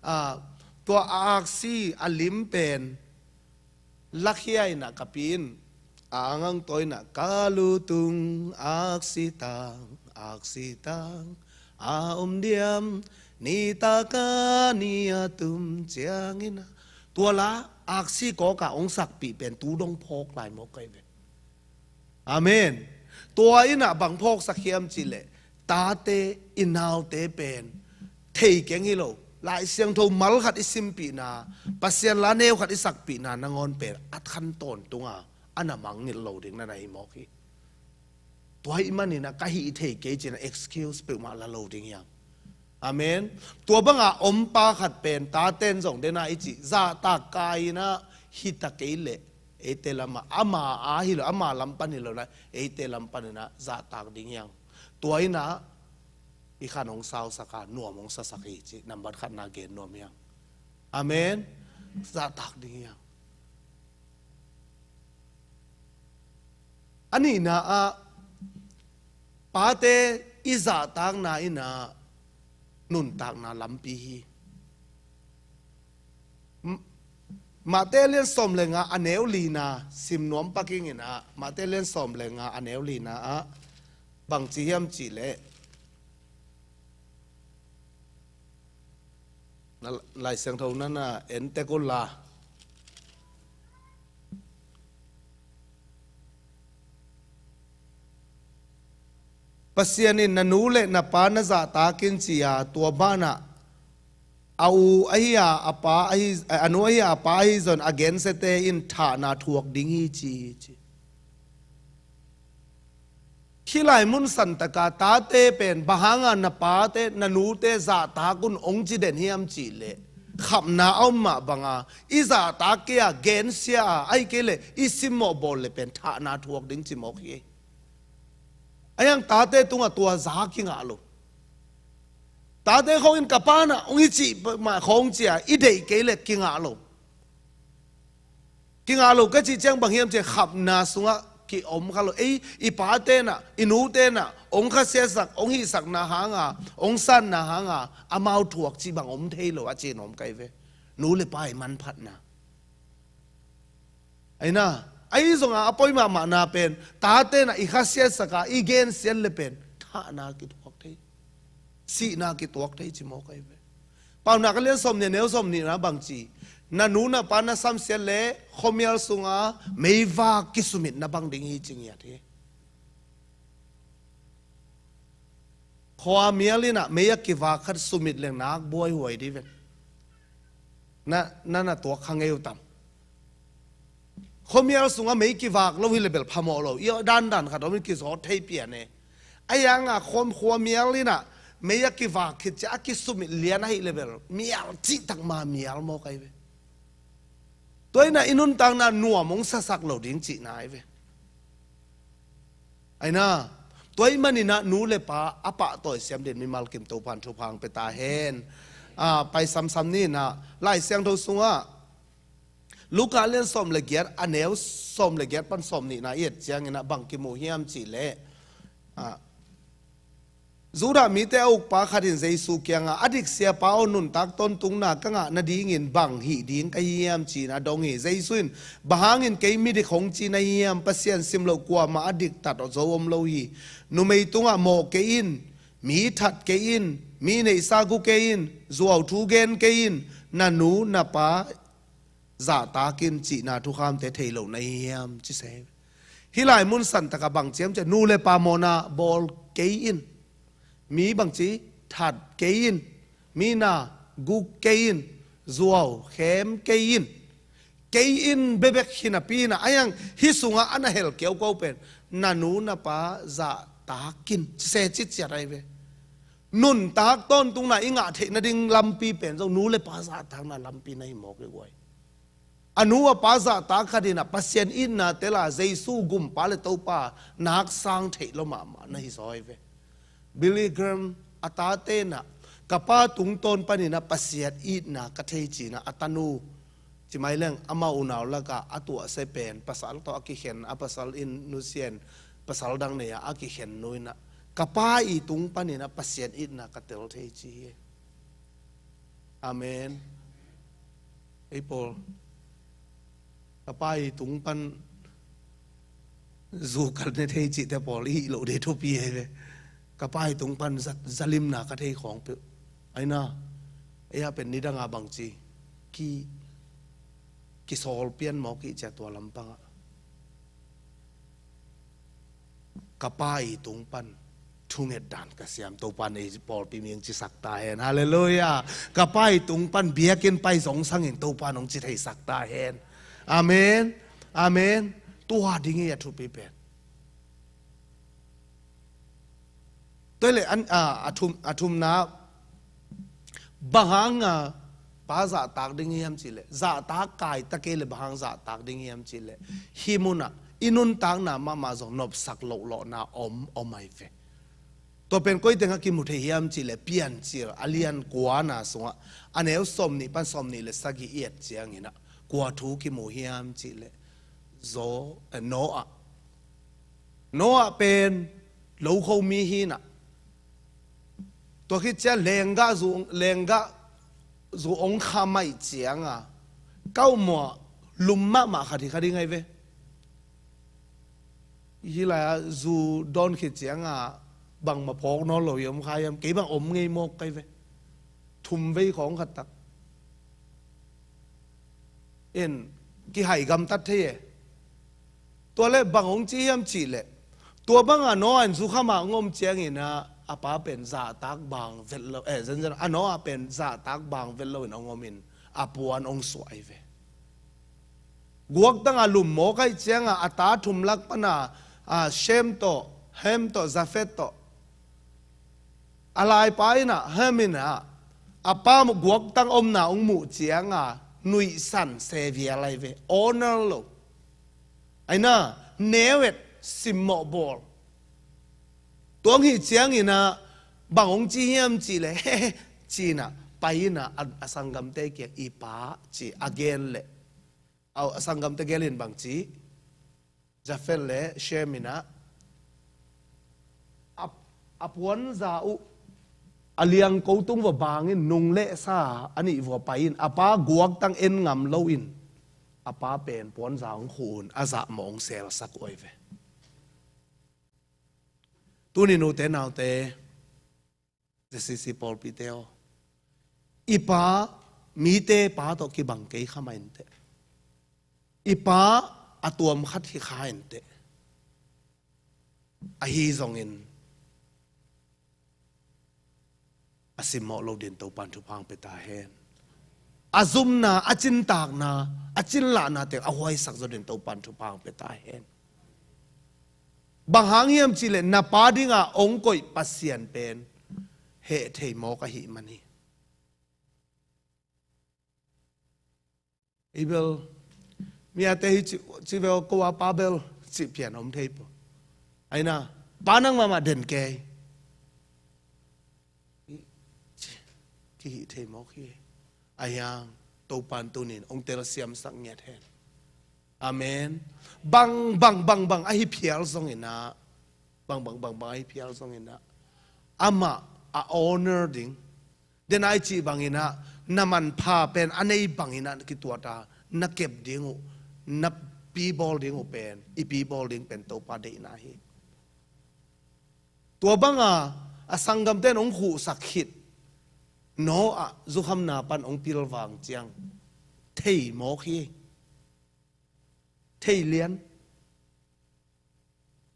ah, tua a aksi a lim pen lakhia inah ka pi in a angah hong tawi inah, ka lu tung aksi tang, aksi tang a om diam, nitak a ni a tum ciang inah, tua la aksi kawka hong sakpih pen tu dong phawk lai mawk ahi ve. Amen. Tua inah bang phawksak hiam cihleh, tate, i naute pen thei keng hi lo, Lai Siangtho mal khat i simpihna, Pasian la neu khat i sakpihna nangawn pen a khan tawntunga a na mangngilh lo ding na na hi mawk hi. Tua ahih maninah ka hih thei kei cinah excuse peuhmah la lo ding hiam? Amen. Tua banga ompa khat pen taten zong dena i cih zahtak kai inah hita kei leh, eite lamah ama a hi lo, ama lam pan hi lo na, eite lam paninah zahtak ding hiam? Tua inah i khan hong sausaka nuam hong sasak hi cih nambat khatna gen nuam hiam? Amen. Zahtak ding hiam? A nihna ah pate i zahtakna inah nuntakna lampi hi. M-, Mate lian sawm le nga a neu lina sim nuam paking inah, Mate lian sawm le nga a neu lina ah bang ci hiam cihleh, na Lai Siangtho na na en tek unla. Pasian in na nu le na pa na zahtak in ci-a, tua banah a u ahi a, a pa ahi, a nu ahi a, a pa ahi zong a gensiate in thahna thuak ding hi ci hi ci. Hih lai mun santaka tate pen bang hanga na pate, na nute zahtak un hong ci den hiam cihleh, khapna a om mah banga i zahtak kei a, gensia a, ahih kei leh i simmawh bawl le pen thahna thuak ding ci mawk hi. Ahi hang tate tungah tua za kingah lo. Tate khawng in ka pa na hong hi cih mah khawng cia i deih kei leh kingah lo. Kingah lo ka cih ciang bang hiam ciang khapna sungah kiom kha lo. Ei, i pate na, i nute na hong khasiatsak, hong hihsakna hanga, hong sanna hanga amau thuak cih bang om thei lo a ci nuam ka hi ve. Nu le pa i manphatna. Aina, ahi zonga a poi mahmahna pen tate na i khasiatsaka i gensiat le pen thahna kituak thei, sihna kituak thei ci mawk ahi ve. Paunak a lian sawmnih a neu sawmnihna bang ci? Na nu na pa na samsiat le khuamial sunga meivak kisumitna bang ding hi ci ngiat hi. Khuamial inah mei a kivak khat sumit leng nak buaihuai dih ven. Na, na, na tuak kha ngei uh tam? Khuamial sungah mei kivak lo hi le bel phamawh lo. I dandan khat om in kizawt thei pian e. A yanga khuam, khuamial inah mei a kivak khit cia a kisumit lian ahi le bel mial cihtak ma mial mawk ahi ve. Tua inah i nuntakna nuam hong sasak lo ding cihna ahi ve. Aina, tua ahih maninah nu le pa a pahtawi siam din mimal kim Topan thupha hong pia ta hen. A, pai samsam ni inah Lai Siangtho sungah Luka lian sawm le giat a neu sawm le giat pan sawmnihna i et cianginah bang kimu hiam cihleh, a, Judah mite a ukpa khat in Jesu kiangah, a dik Siapa aw, nuntak tawntungna ka ngah nadingin bang hih ding ka hi hiam ci-in a dong hi. Jesu in, bang hangin kei midik hong ci na hiam? Pasian sim loh kuamah a diktat zo om lo hi. Numei tungah mawh kei in, mi that kei in, mi neihsa gu kei in, zuau thu gen kei in, na nu na pa zahtak in cihna thukhamte thei lo na hi hiam ci se. Hih lai mun santaka bang ci hiam ciah, nu le pa mawhna bawl kei in, mi bang ci, that kei in, mi na gu kei in, zuau khem kei in, kei in bebek hi napi inah, ahi hang hih sungah a na hel kiaukiau pen na nu na pa zahtak in ci se citciat ahi ve. Nuntak tawntungna i ngah theih nading lampi pen zong nu le pa zahtakna lampi na hi mawk hi guai. A nu a pa zahtak khat in ah Pasian itna tel a, Jesu gumpa le Topa nak sang theih lo mahmah na hi zaw hi ve. Billy Graham a tate in ah, ka pa tungtawn panin ah Pasian itna ka thei ci-in ah a tanu, ci mai leng amau unau lakah a tuahsia pen pasal tawh a kikhen, a pasal in nusia in pasal dang nei a, a kikhen nu in ah, ka pa ii tung panin ah Pasian itna ka tel thei ci hi. Amen. Ei pawl, ka pa ii tung pan zu ka ne thei cihte pawl i hih loh ding thupi hi ve. Ka pa ii tung pan za, zalimna ka thei khawng peuh. Aina, ei a pen nidang a bangci ki, kisawl pian mawk i cia tua lampang ah. Ka pa ii tung pan thunget dan ka siam, Topa in ei pawlpi ming cisak ta hen. Halleluiah. Ka pa ii tung pan biakinn pai zong sangin Topa in hong ci theisak ta hen. Amen. Amen. Tua ding hi a thupi pen. Tua le an, a, a thum, a thumna, bang hang a pa zahtak ding hiam cih leh, zahtak kai ta kei leh bang hang zahtak ding hiam cih leh, hih mun ah i nuntakna mahmah zong nopsak lohlawhna om, om ahi ve. Tua pen koi teng ah kimu thei hiam cih leh, Piancil a lian kuana sungah a neu sawmnih pan sawmnih le sagih i et ciangin ah kua thu kimu hiam cih leh, Zo, eh, Noah. Noah pen lokho mi hi in ah, tua khit ciang lenggah zu, lenggah zu hong kham ahih ciang a, kauhmuah lum mahmah khat hi kha ding ahi ve. Hih lai ah zu dawn khit ciang a bangmah phawk nawn lo hi om kha hiam, kei bang om ngei mawk ka hi ve. Thum vei khawng khat tak in kihaih gamtat thei e. Tua leh bang hong ci hiam cih leh, tua bang a Noah in zu kham a hong om ciangin ah a pa pen zahtak bang vet lo, eh, zenzen a Noah pen zahtak bang vet lo in hong om in a puan hong suah ahi ve. Guaktang a lum mawk ahih ciang a, a ta thum lak pan a, a, Shem tawh, Ham tawh, Japheth tawh, a laipa in ah, Ham in ah, a pa guaktang omna hong muh ciang a nuihsan se vial ahi ve, honor lo. Aina, neu et, simmawh bawl. Tua hong hih ciangin ah bang hong ci hiam cih leh, he he, ci-in ah pai in ah a, a sanggamte kiang, i pa, ci a gen leh, au, a sanggamte gel in bang ci, Japheth le Shem in ah, a, a puanza uh a liangko tung vua bang in, nung le sa a nih vua pai in, a pa guaktang en ngam lo in, a pa pen puanza hong khuh un, a zahmawh hong selsak uh ahi ve. Tuni nute naute, J C C pawlpite aw, i pa, mite pa tawh kibang kei kha mah inteh. I pa a tuam khat hi kha inteh. Ahi zongin a simmawh lo dingin Topa'n thupha hong pia ta hen. A zumna, a cintakna, a cinlahna teng a huaisak zo dingin Topa'n thupha hong pia ta hen. Bang hang hiam cih leh na pa dinga hong koih Pasian pen heh thei mawk ahih man hi. Ei bel, mi ate hi ci, ci ve aw, ko a pa bel, cih pian om thei pua. Aina, pa nang mahmah den kei. Kihih thei mawk hi. Ahi hang, Topa'n tuni-in hong telsiamsak ngiat hen. Amen. Bang, bang, bang, bang ahi phial zongin ah, bang, bang, bang, bang ahi phial zongin ah, amah a honor ding, den a i cih bangin ah, na manpha pen a nei bangin ah na kituat a, na kep ding uh, na pibawl ding uh pen, i pibawl ding pen Topa deihna hi. Tua banga a sanggamte'n hong khuhsak khit, Noah zukhamna pan hong pilvang ciang thei mawk hi. Thei lian.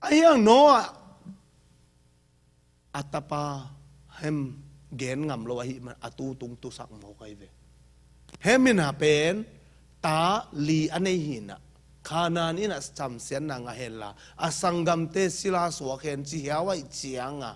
Ahi hang Noah a tapa Ham gen ngam lo ahih man a tu tung tusak mawk ahi ve. Ham in ah pen ta li a nei hi in ah, Kanaan inn ah camsiatna ngah henla, a sanggamte sila suak hen ci hiau ahih ciang a,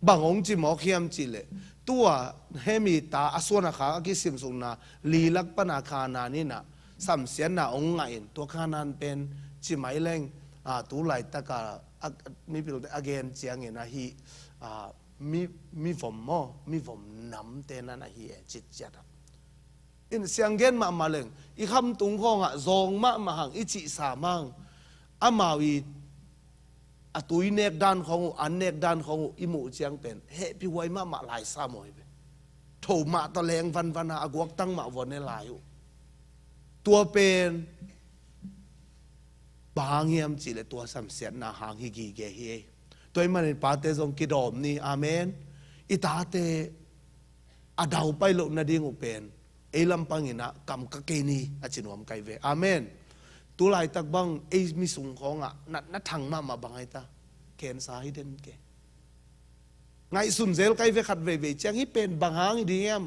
bang hong ci mawk hiam cih leh, tua Ham i ta a suan a khak a kisimsukna li lak pan a Kanaan inn ah samsiatna hong ngah in, tua Kanaan pen ci mai leng, a, tu laitaka, a, mipilte a gen ciangin ahi, a, mi, mivom maw, mivom namte nan ahi e, citciat a. In siang gen mahmah leng, i khamtung khawngah zawng mahmah hang, i cihsa mah hang, amau i a tui nek dan khawng uh, an nek dan khawng uh i muh ciang pen hehpih huai mahmah lai sa maw hi ve. Tho mah tawh leng vanvan a, a guaktang mah vua ne lai uh. Tua pen bang hang hiam cihleh tua samsiatna hang hi gige hi ei. Tua ahih manin pate zong kidawm ni. Amen. I tate a daupai loh nading uh pen ei lampangin ah kam ka kei ni, a ci nuam kai ve. Amen. Tu laitak bang ei mi sung khawngah na, na thang mahmah bang ai ta. Cancer hi den ke. Ngaihsun zel kai ve khat veivei ciang hih pen bang hang hi ding hiam.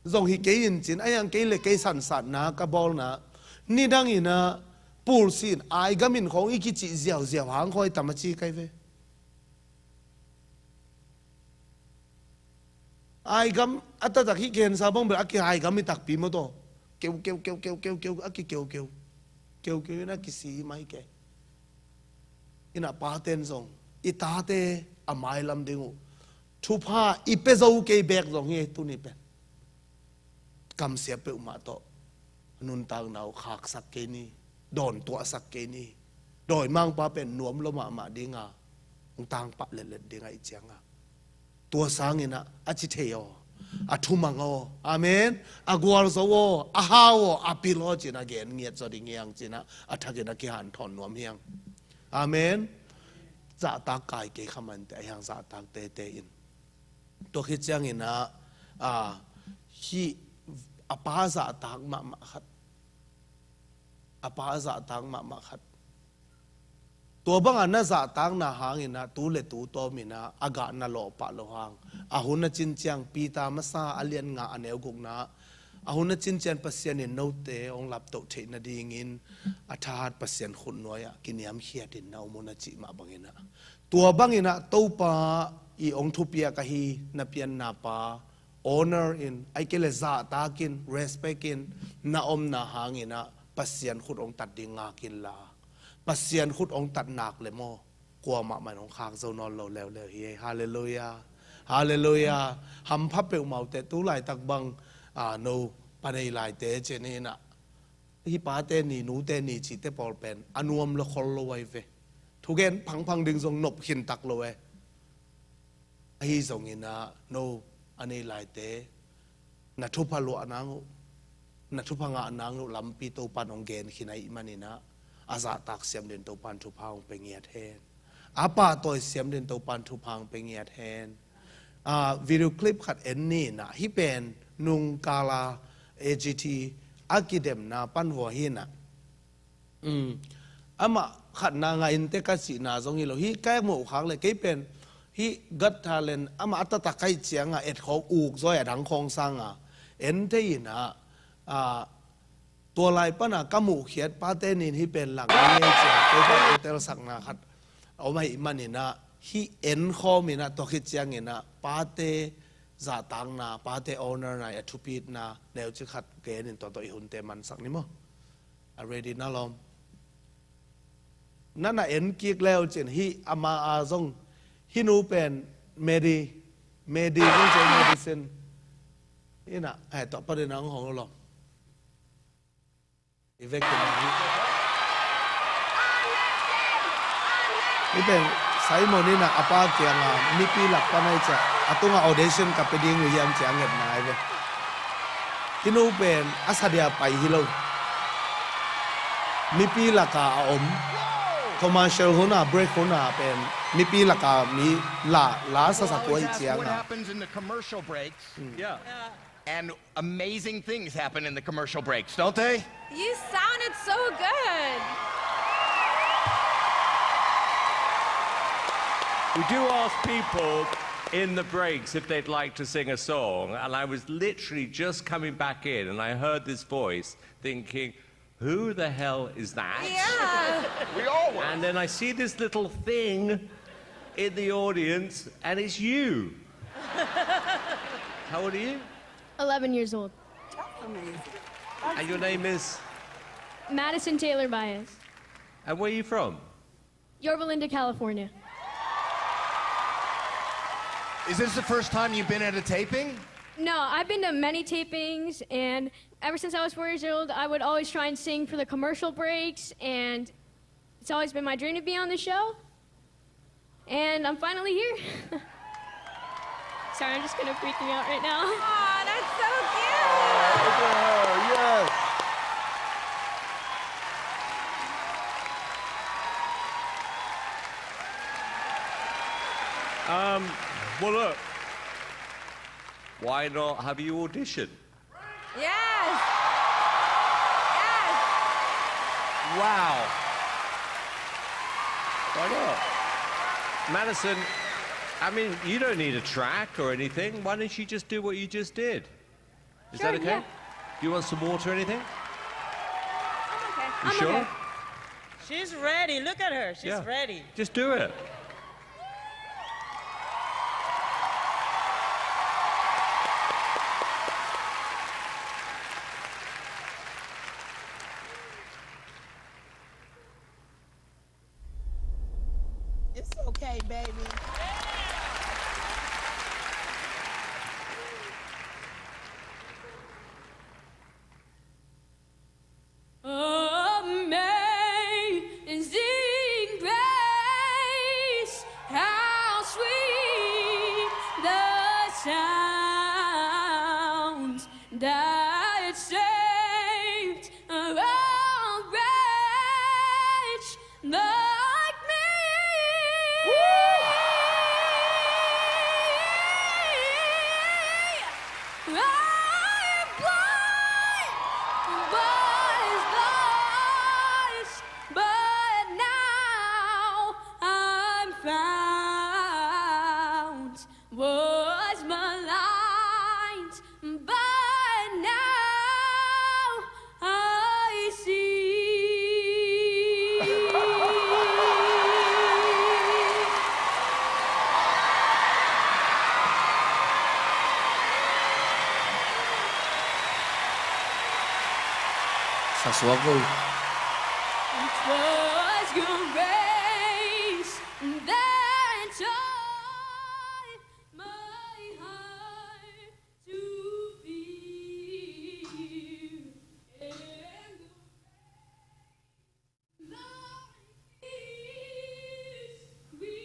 Zong hi kei in cin, a hiang kei le kei sansatna ka bawlna. Nidangin ah pulsin ai gamin khawng i kicih ziauziau hang khawi tam a ci kai ve. Ai gam a taktak hih cancer bang bel a ki ai gam i takpi maw taw. Keu, keu, keu, keu, keu, keu, a ki keu, keu. Keu, keu in a kisi mai ke. Ina paten zong i tate a mailam ding uh thupha i pia zo kei bek zong hi ei tuni pen. Kamsia peuhmah tawh nuntakna uh khaksak kei ni, dawntuahsak kei ni. Dawimangpa pen nuam lo mahmah dinga hong tangpah letlet dinga i cianga tua sanginah a ci thei aw, a thumang aw, amen, a gualzo aw, a hau aw, a pil aw cinah gen ngiat zaw ding hiang cinah a thakinah kihanthawn nuam hiang. Amen. Zahtak kai kei khamante a hiang zahtak tete in. Tua khit cianginah, a, hih a pa zahtak mahmah khat, a pa zahtak mahmah khat. Tua bangah na zahtakna hanginah tu le tu tawminah a gah na lawhpah lo hang, a hun a cin ciang Peter masa a lian nga a neu gukna, a hun a cin ciang Pasian in note hong laptoh theih nadingin a thahat Pasian khut nuai-ah kiniamkhiat in na om un a cih mah banginah, tua banginah Topa i hong thupiak ahi na pianna pa honor in, ai kei le zahtak in, respect in na omna hanginah Pasian khut hong tat ding ngak inla, Pasian khut hong tat nak le maw, kuamah man hong khak zo nawn lo leuleu hi ei. Halleluiah. Halleluiah. Hampha peuhmah uh teh tu laitak bang, a, no pa nei laite cin inah hih pate ni nute ni cihte pawl pen a nuam lo khol lo ai ve. Thugen phangphang ding zong nop khintak lo e. Ahi zonginah no a nei laite na thupha luah nang uh, na thupha ngah nang uh lampi Topan hong gen khin ahih maninah a zahtak siam den Topan thupha hong pe ngiat hen. A pahtawi siam den Topan thupha hong pe ngiat hen. A, video clip khat en ninah hih pen nungkala A G T a kidemna pan vua hinah. Um, amah khatna ngah inte ka cihna zong hi lo. Hih ka muh khak le kei pen hih Got Talent amah a taktak kaih cianga etkhawng uk zawi a dang khawng sanga en thei inah, a, tua lai pana ka muhkhiat pate nin hih pen lang ni ei cia kei pen hotel sakna khat a om ahih maninah hih en khawminah tua khit cianginah pate zahtakna, pate honor na a thupitna neuci khat genin tua tawh i hunte mansak ni maw? A ready na lawm? Nana en kik leu cin hih ama a zong hih nu pen Medi, Medi zong cin medicine. Inah, eh, tua panin ang hong lawm. I vekin ang hih. Hih pen Simon inah a pa kianga mipi lak pan ai cia a tunga audition ka pe ding uh hiam cia ngetna ai ve. Hih nu pen a sadia pai hi lo. Mipi laka a om. Commercial huna, break huna pen mipi laka mi la, la sasak uh ai cianga. And amazing things happen in the commercial breaks, don't they? You sounded so good. We do ask people in the breaks if they'd like to sing a song, and I was literally just coming back in, and I heard this voice thinking, "Who the hell is that?" Yeah. We all were. And then I see this little thing in the audience, and it's you. How old are you? eleven years old. That's amazing. And your name is? Madison Taylor Baez. And where are you from? Yorba Linda, California. Is this the first time you've been at a taping? No, I've been to many tapings, and ever since I was four years old, I would always try and sing for the commercial breaks, and it's always been my dream to be on the show. And I'm finally here. Sorry, I'm just kind of freaking out right now. Aw, that's so cute. Look at her, yes. Um, well, look, why not have you audition? Yes! Yes! Wow. Why not? Madison, I mean, you don't need a track or anything. Why don't you just do what you just did? Is that okay? Sure, yeah. Do you want some water or anything? I'm okay. You sure? I'm okay. She's ready. Look at her. She's ready. Yeah. Just do it. It's okay, baby. Amazing grace, how sweet the sound that saved a wretch like me. I once was lost, but now I'm found. Was blind, but now I see. Sa suak ko. It was grace that taught my heart to fear, and the rain, the tears we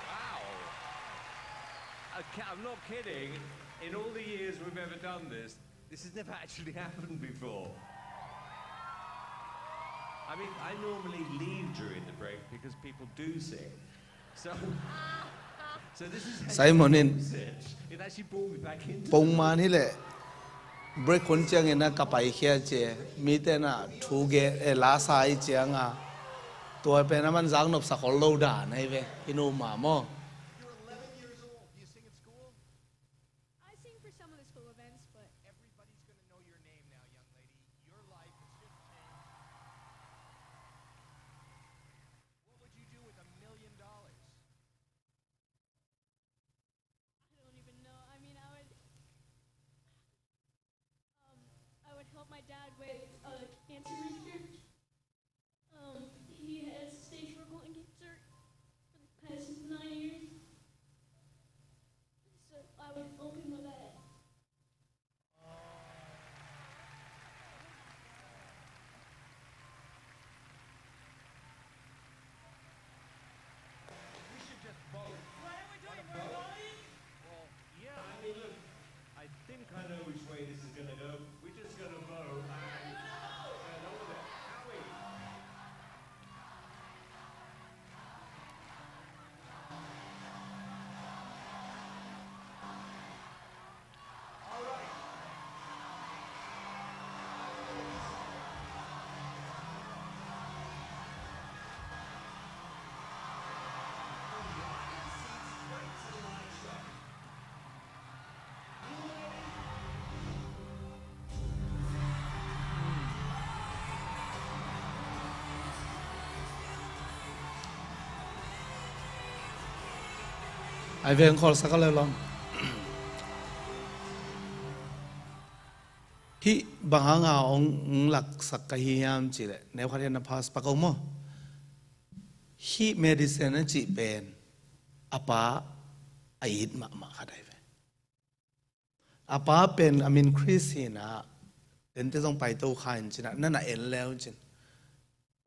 Wow. I ca-, I'm not kidding. In all the years we've ever done this, this has never actually happened before. I mean, I normally leave during the break because people do sing. So, so this is Simon in it actually brought me back into the pongman hi leh break hun ciangin a ka paikhia cia, mite na thu ge, eh, la sa i cianga tua pen a man zaknop sak hol lo dan ahi ve, i nu ma maw. I sing for some of the school events, but everybody's gonna know your name now, young lady. Your life has just changed. What would you do with a million dollars? I don't even know. I mean, I would, um, I would help my dad with, uh, cancer research. Um, he has stage four colon cancer for the past nine years. So I would help him with that. We should just vote. What are we doing? We're voting? Well, yeah, I Ai veng khol sak a le long. Hih bang hanga ong laksak ka hi hiam cih leh, neu khat hian na phas pak o maw? Hih medicine a cih pen a pa a it mahmah khat ai ve. A pa pen a min Chris hi-in ah, dente zong paito kha in cin ah, na na en leu cin.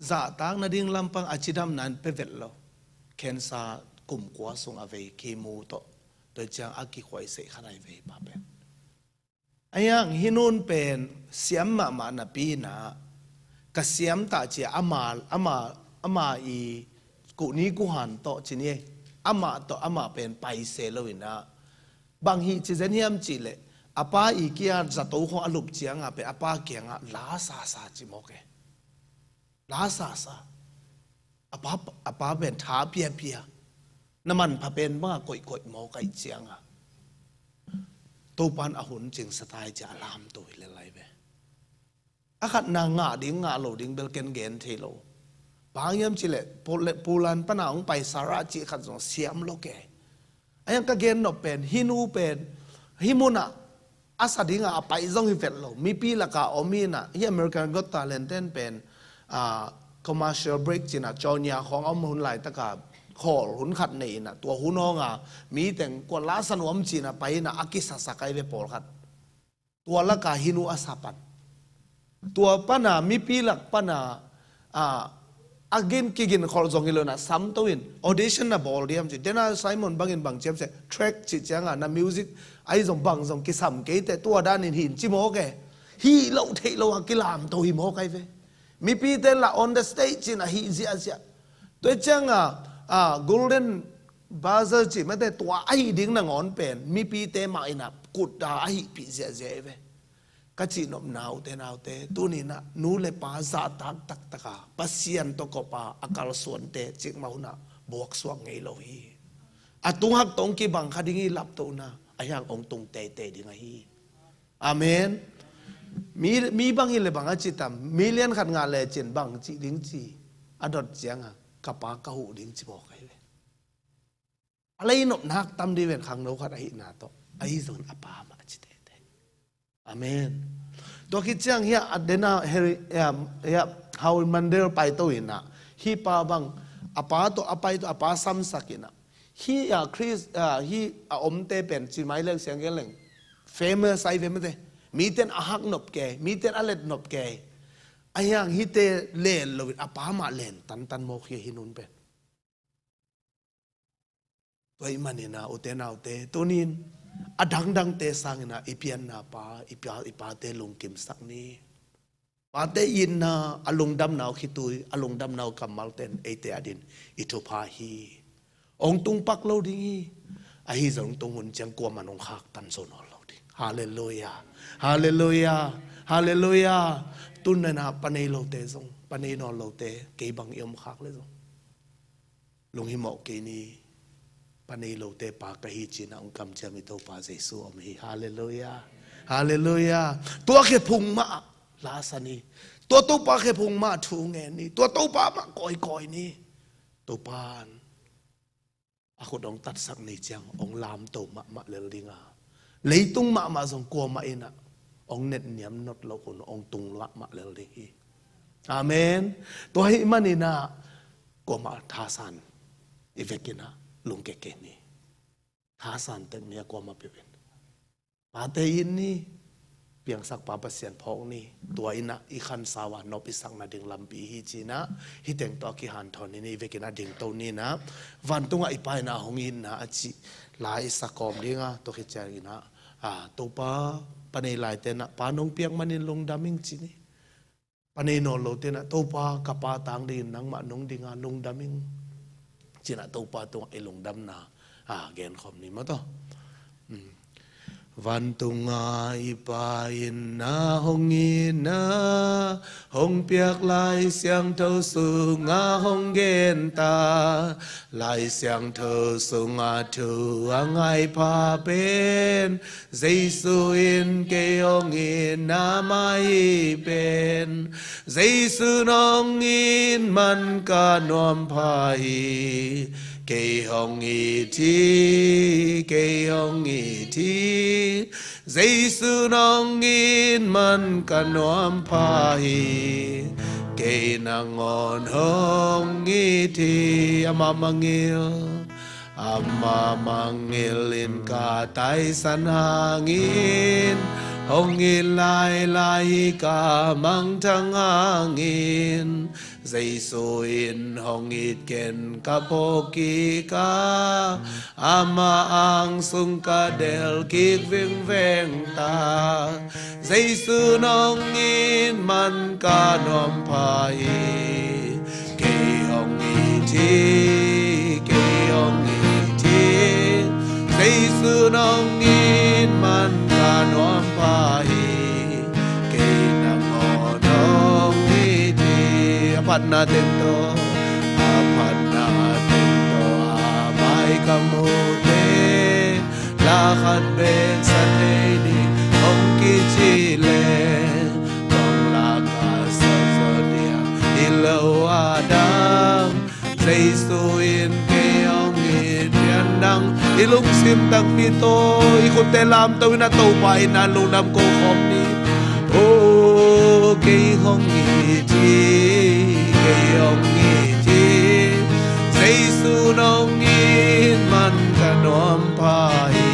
Zahtak nading lampang a cidamna in pe vet lo. Cancer kum kua sung a vei, chemo tawh. Tua ciang a kikhuai seih khat ai ve pa pen. A hiang hih nun pen siam mahmah napi-in ah, ka siam ta ci-a ama, ama, ama i kuhni kuhan tawh ci ni ei. Amah tawh amah pen pai se lo-in ah, bang hih ci zen hiam cih leh, a pa i kia zato khawng a lup cianga pen a pa kiangah la sasa ci mawk e. La sasa. A pa, a pa pen tha piapia, na manpha pen banga koihkoih mawk aih cianga, Topan a hun cingsa tai ci-a a lamto hi lel ai ve. A khatna ngah ding ngah lo ding bel ken gen thei lo. Bang hiam cih leh, Pu-, le-, Pulan pana hong pai Sarah cih khat zong siam lo ke. A hiang ka gen nop pen, hih nu pen, hih munah a sa dinga a pai zong hi vet lo. Mipi laka om hi-in ah, hih American Got Talent ten pen, ah, commercial break ci-in ah, Cawnya khawng a om hun laitaka khawl hun khat nei-in ah, tua hun hawnga mi teng kuan la sa nuam ci-in ah pai-in ah, a kisasak ai ve pawlkhat. Tua laka hih nu a sa pan. Tua pana, mipi lak pana, a, a gin kigin kholh zong hi lo-in ah, samto in, audition na bawl diam ci. Dena Simon bangin bang ciam se, track cih cianga, na music ahi zong bang zong kisam kei teh, tua danin hin ci mawk e. Hih loh theih loh a kilamto hi mawk ai ve. Mipite la on the stage ci-in ah hih ziahziah. Tua cianga, a, Golden Buzzer cih mate, tua ahih ding nangawn pen mipite mah in ah kutta ahihpih ziahziah hi ve. Ka cihnopna ute naute, tuni-in ah nu le pa zahtak taktaka Pasian tawh kop a a kalsuante cikmah hunah buaksuak ngei lo hi. A tunghak tawh hong kibang kha ding hi, laptohna a hiang hong tung teitei ding ahi. Amen. Mi, mi bang hi le bang a ci tam, million khat ngah lecin bang cih ding ci, a dot cianga ka pa ka huh ding ci mawk ai ve. A leinop nak tam dih ven khangno khat ahihna tawh, ahi zongin a pa mah a ci teitei. Amen. Tua khit ciang hiah a dena heri, hiah, hiah Howard Mandel paito-in ah, hih pa bang, a pa tawh a paito, a pa samsak-in ah, hih a Khrist, a, hih a omte pen ci mai leng siang gen leng famous ai ve mate. Miten a hak nop kei, miten a let nop kei. A hiang hihte len lo-in a pa mah len tantan mawk hi, hih nun pen. Tua ahih manin ah ute naute, tunin a dangdangte sangin ah i pianna pa, i pa, i pate lungkimsak ni. Pate itna, a lungdamna uh khitui, a lungdamna uh kammalte in eite adingin i thupha hi. Hong tung pak lo ding hi. Ahi zong tung hun ciang kuamah in hong khaktan zo nawn lo ding. Halleluiah. Halleluiah. Halleluiah. Tun nena pa nei lote zong, pa nei nawn lote, kei bang i om khak le zong, lunghimawh kei ni. Pa nei lote pa ka hi ci-in ah hong kamciam i Topa Jesu om hi. Halleluiah. Halleluiah. Tua khephung mah la sa ni. Tua Topa khephung mah thu ngen ni. Tua Topa mah kawikawi ni. Topan a khut hong tatsak ni ciang hong lamto mahmah lel ding a, leitung mahmah zong kuamah in ah hong netniam not loh hun hong tung mahmah lel ding hi. Amen. Tua ahih manin ah kuamah thasan i vekin ah lungke kei ni. Thasan tek ni a kuamah peuh in. Pate it ni, piangsak pa Pasian phawk ni. Tua in ah i khansau a nop i sak nading lampi hi ci-in ah, hih teng tawh a kihanthawn ni, i vekin ah dingto ni in ah, vantungah i Pa in ah hong itna a cih la i sak kawm ding a, tua khit ciangin ah, a, Topa, pa nei laite in ah pa nong piak manin lungdam ing ci ni. Pa nei nawn lote in ah, Topa, ka pa tang dingin nangmah nong ding a, lungdam ing ci-in ah Topa tungah i lungdamna, a, genkhawm ni maw taw. Hmm. Vantungah i Pa in na hong itna hong piak Lai Siangtho sungah hong gen ta. Lai Siangtho sungah thu a ngai pha pen, Jesu in kei hong itna mah hi pen. Jesu nong it man ka nuam pha hi. Kei hong it hi, kei hong it hi, Jesu nong it man ka nuam pha hi. Kei nangawn hong it hi. Ama mangngilh, ama mangngilh in ka taisan hangin, hong it lailai hi ka mangthang hangin, Jesu in hong it ken ka phawk kik a, ama ang sung ka delh kik vingveng ta. Jesu nong it man ka nuam pha hi. Kei hong it hi, kei hong it hi, Jesu nong it man ka nuam pha hi. Kei nangawn hong it hi. A phatna teng tawh, a phatna teng tawh a mai ka mute, la khat bek sa thei ding hong kici leh, kong lak a sa zaw diam hi lo a dang. Jesu in kei hong it pian dang. I lungsim takpi tawh i khutte lamto in a Topa itna lungdam ko khawm ni. O, kei hong it hi, kei hong it hi, Jesu nong it man ka nuam pha hi.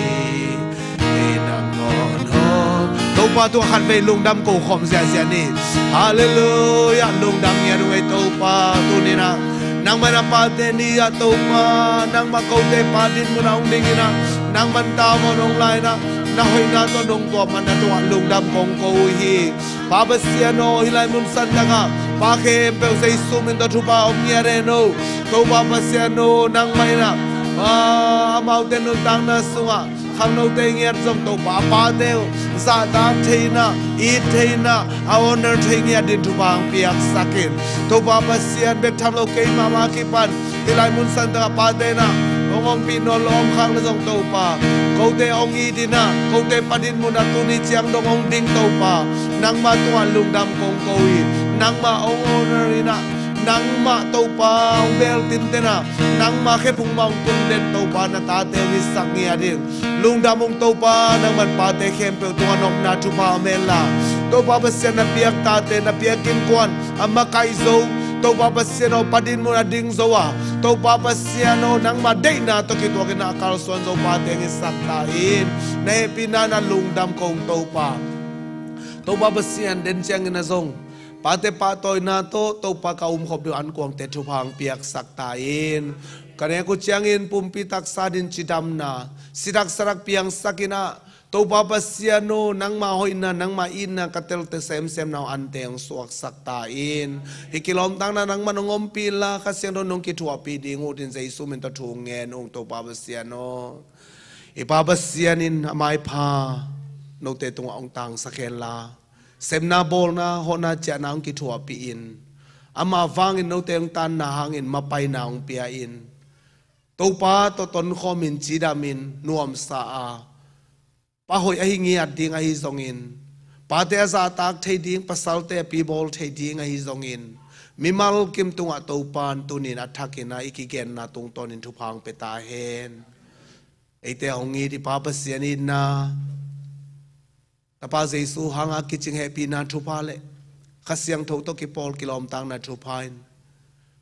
Kei nangawn hong. Topa tungah khatvei lungdam ko khawm ziahziah ni. Halleluiah. Lungdam ngiat ung ei Topa, tuni-in ah nangmah in a pate ni-ah Topa, nangmah kote pa dinmun ah hong ding in ah, nangmah in tavuan hong la in ah, na hoihna tawh nong tuam man na tungah lungdam kong ko uh hi. Pa Pasian aw, hih lai mun santak ah pa khempeuh Jesu min tawh thupha om ngiat hen aw. Topa Pasian aw, nangmah in ah, ah, amaute nuntakna sungah khangnote ngiat zong Topa, a pate uh zahtak thei in ah, it thei in ah, a honor thei ngiat ding thupha hong piaksak in. Topa Pasian, bek tham lo keimah mah kipan hih lai mun santak ah pate in ah hong ompih nawn lo om khak leh zong Topa, kote hong it in ah, kote pa dinmun ah tuni ciang dong hong ding Topa, nangmah tungah lungdam kong ko hi. Nangmah hong honor in ah, nangmah Topa hong beel tinten ah, nangmah khephung mah hong tun den Topa, na tate hong hisak ngiat ding. Lungdam ung Topa, nangmah in pate khempeuh tungah nopna thupha om hen la. Topa Pasian, na piak tate, na piak innkuan a makaih zo, Topa Pasian aw, pa dinmun a ding zo a, Topa Pasian aw, nangmah deihna tawh kituak in a kalsuan zo pate hong hisak ta in. Na hehpihna in a lungdam kong Topa. Topa Pasian, den ciangin a zong pate pahtawina tawh Topa ka umkhop ding ankuangte thupha hong piaksak ta in. Ka nek uh ciangin pumpi taksa ding cidamna, sitak satak piangsak in ah, Topa Pasian aw, nangmah hoihna, nangmah itna ka telte semsemna uh ante hong suaksak ta in. Hih kilawmtatna nangmah in hong ompih in la, Kha Siangtho in hong kithuahpih ding uh ding Jesu min tawh thu ngen ung Topa Pasian aw. I Pa Pasian in a maipha note tungah hong tangsak hen la, sepna, bawlna, hawhna, ciahna hong kithuahpih in, amah vangin note hong taanna hangin mapaina hong pia in, Topa tawh tonkhawmin, cidamin, nuamsa a, pa hoih ahi ngiat ding ahi zongin, pate a zahtak thei ding, pasalte a pibawl thei ding ahi zongin, mimal kim tungah Topa in tuni-in a thakin a i kigenna tungtawnin thupha hong pia ta hen. Eite hong it i Pa Pasian itna, Tapa Jesu hanga kicing hehpihna thupha le Kha Siangtho tawh kipawl kilawmtatna thupha in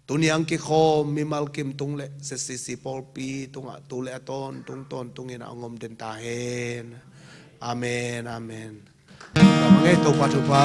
tuni-a hong kikhawm mimal kim tung le Z C C pawlpi tungah tu le a tawntung tawntungin a hong om den ta hen. Amen, amen. Tua mah ngei Topa thupha.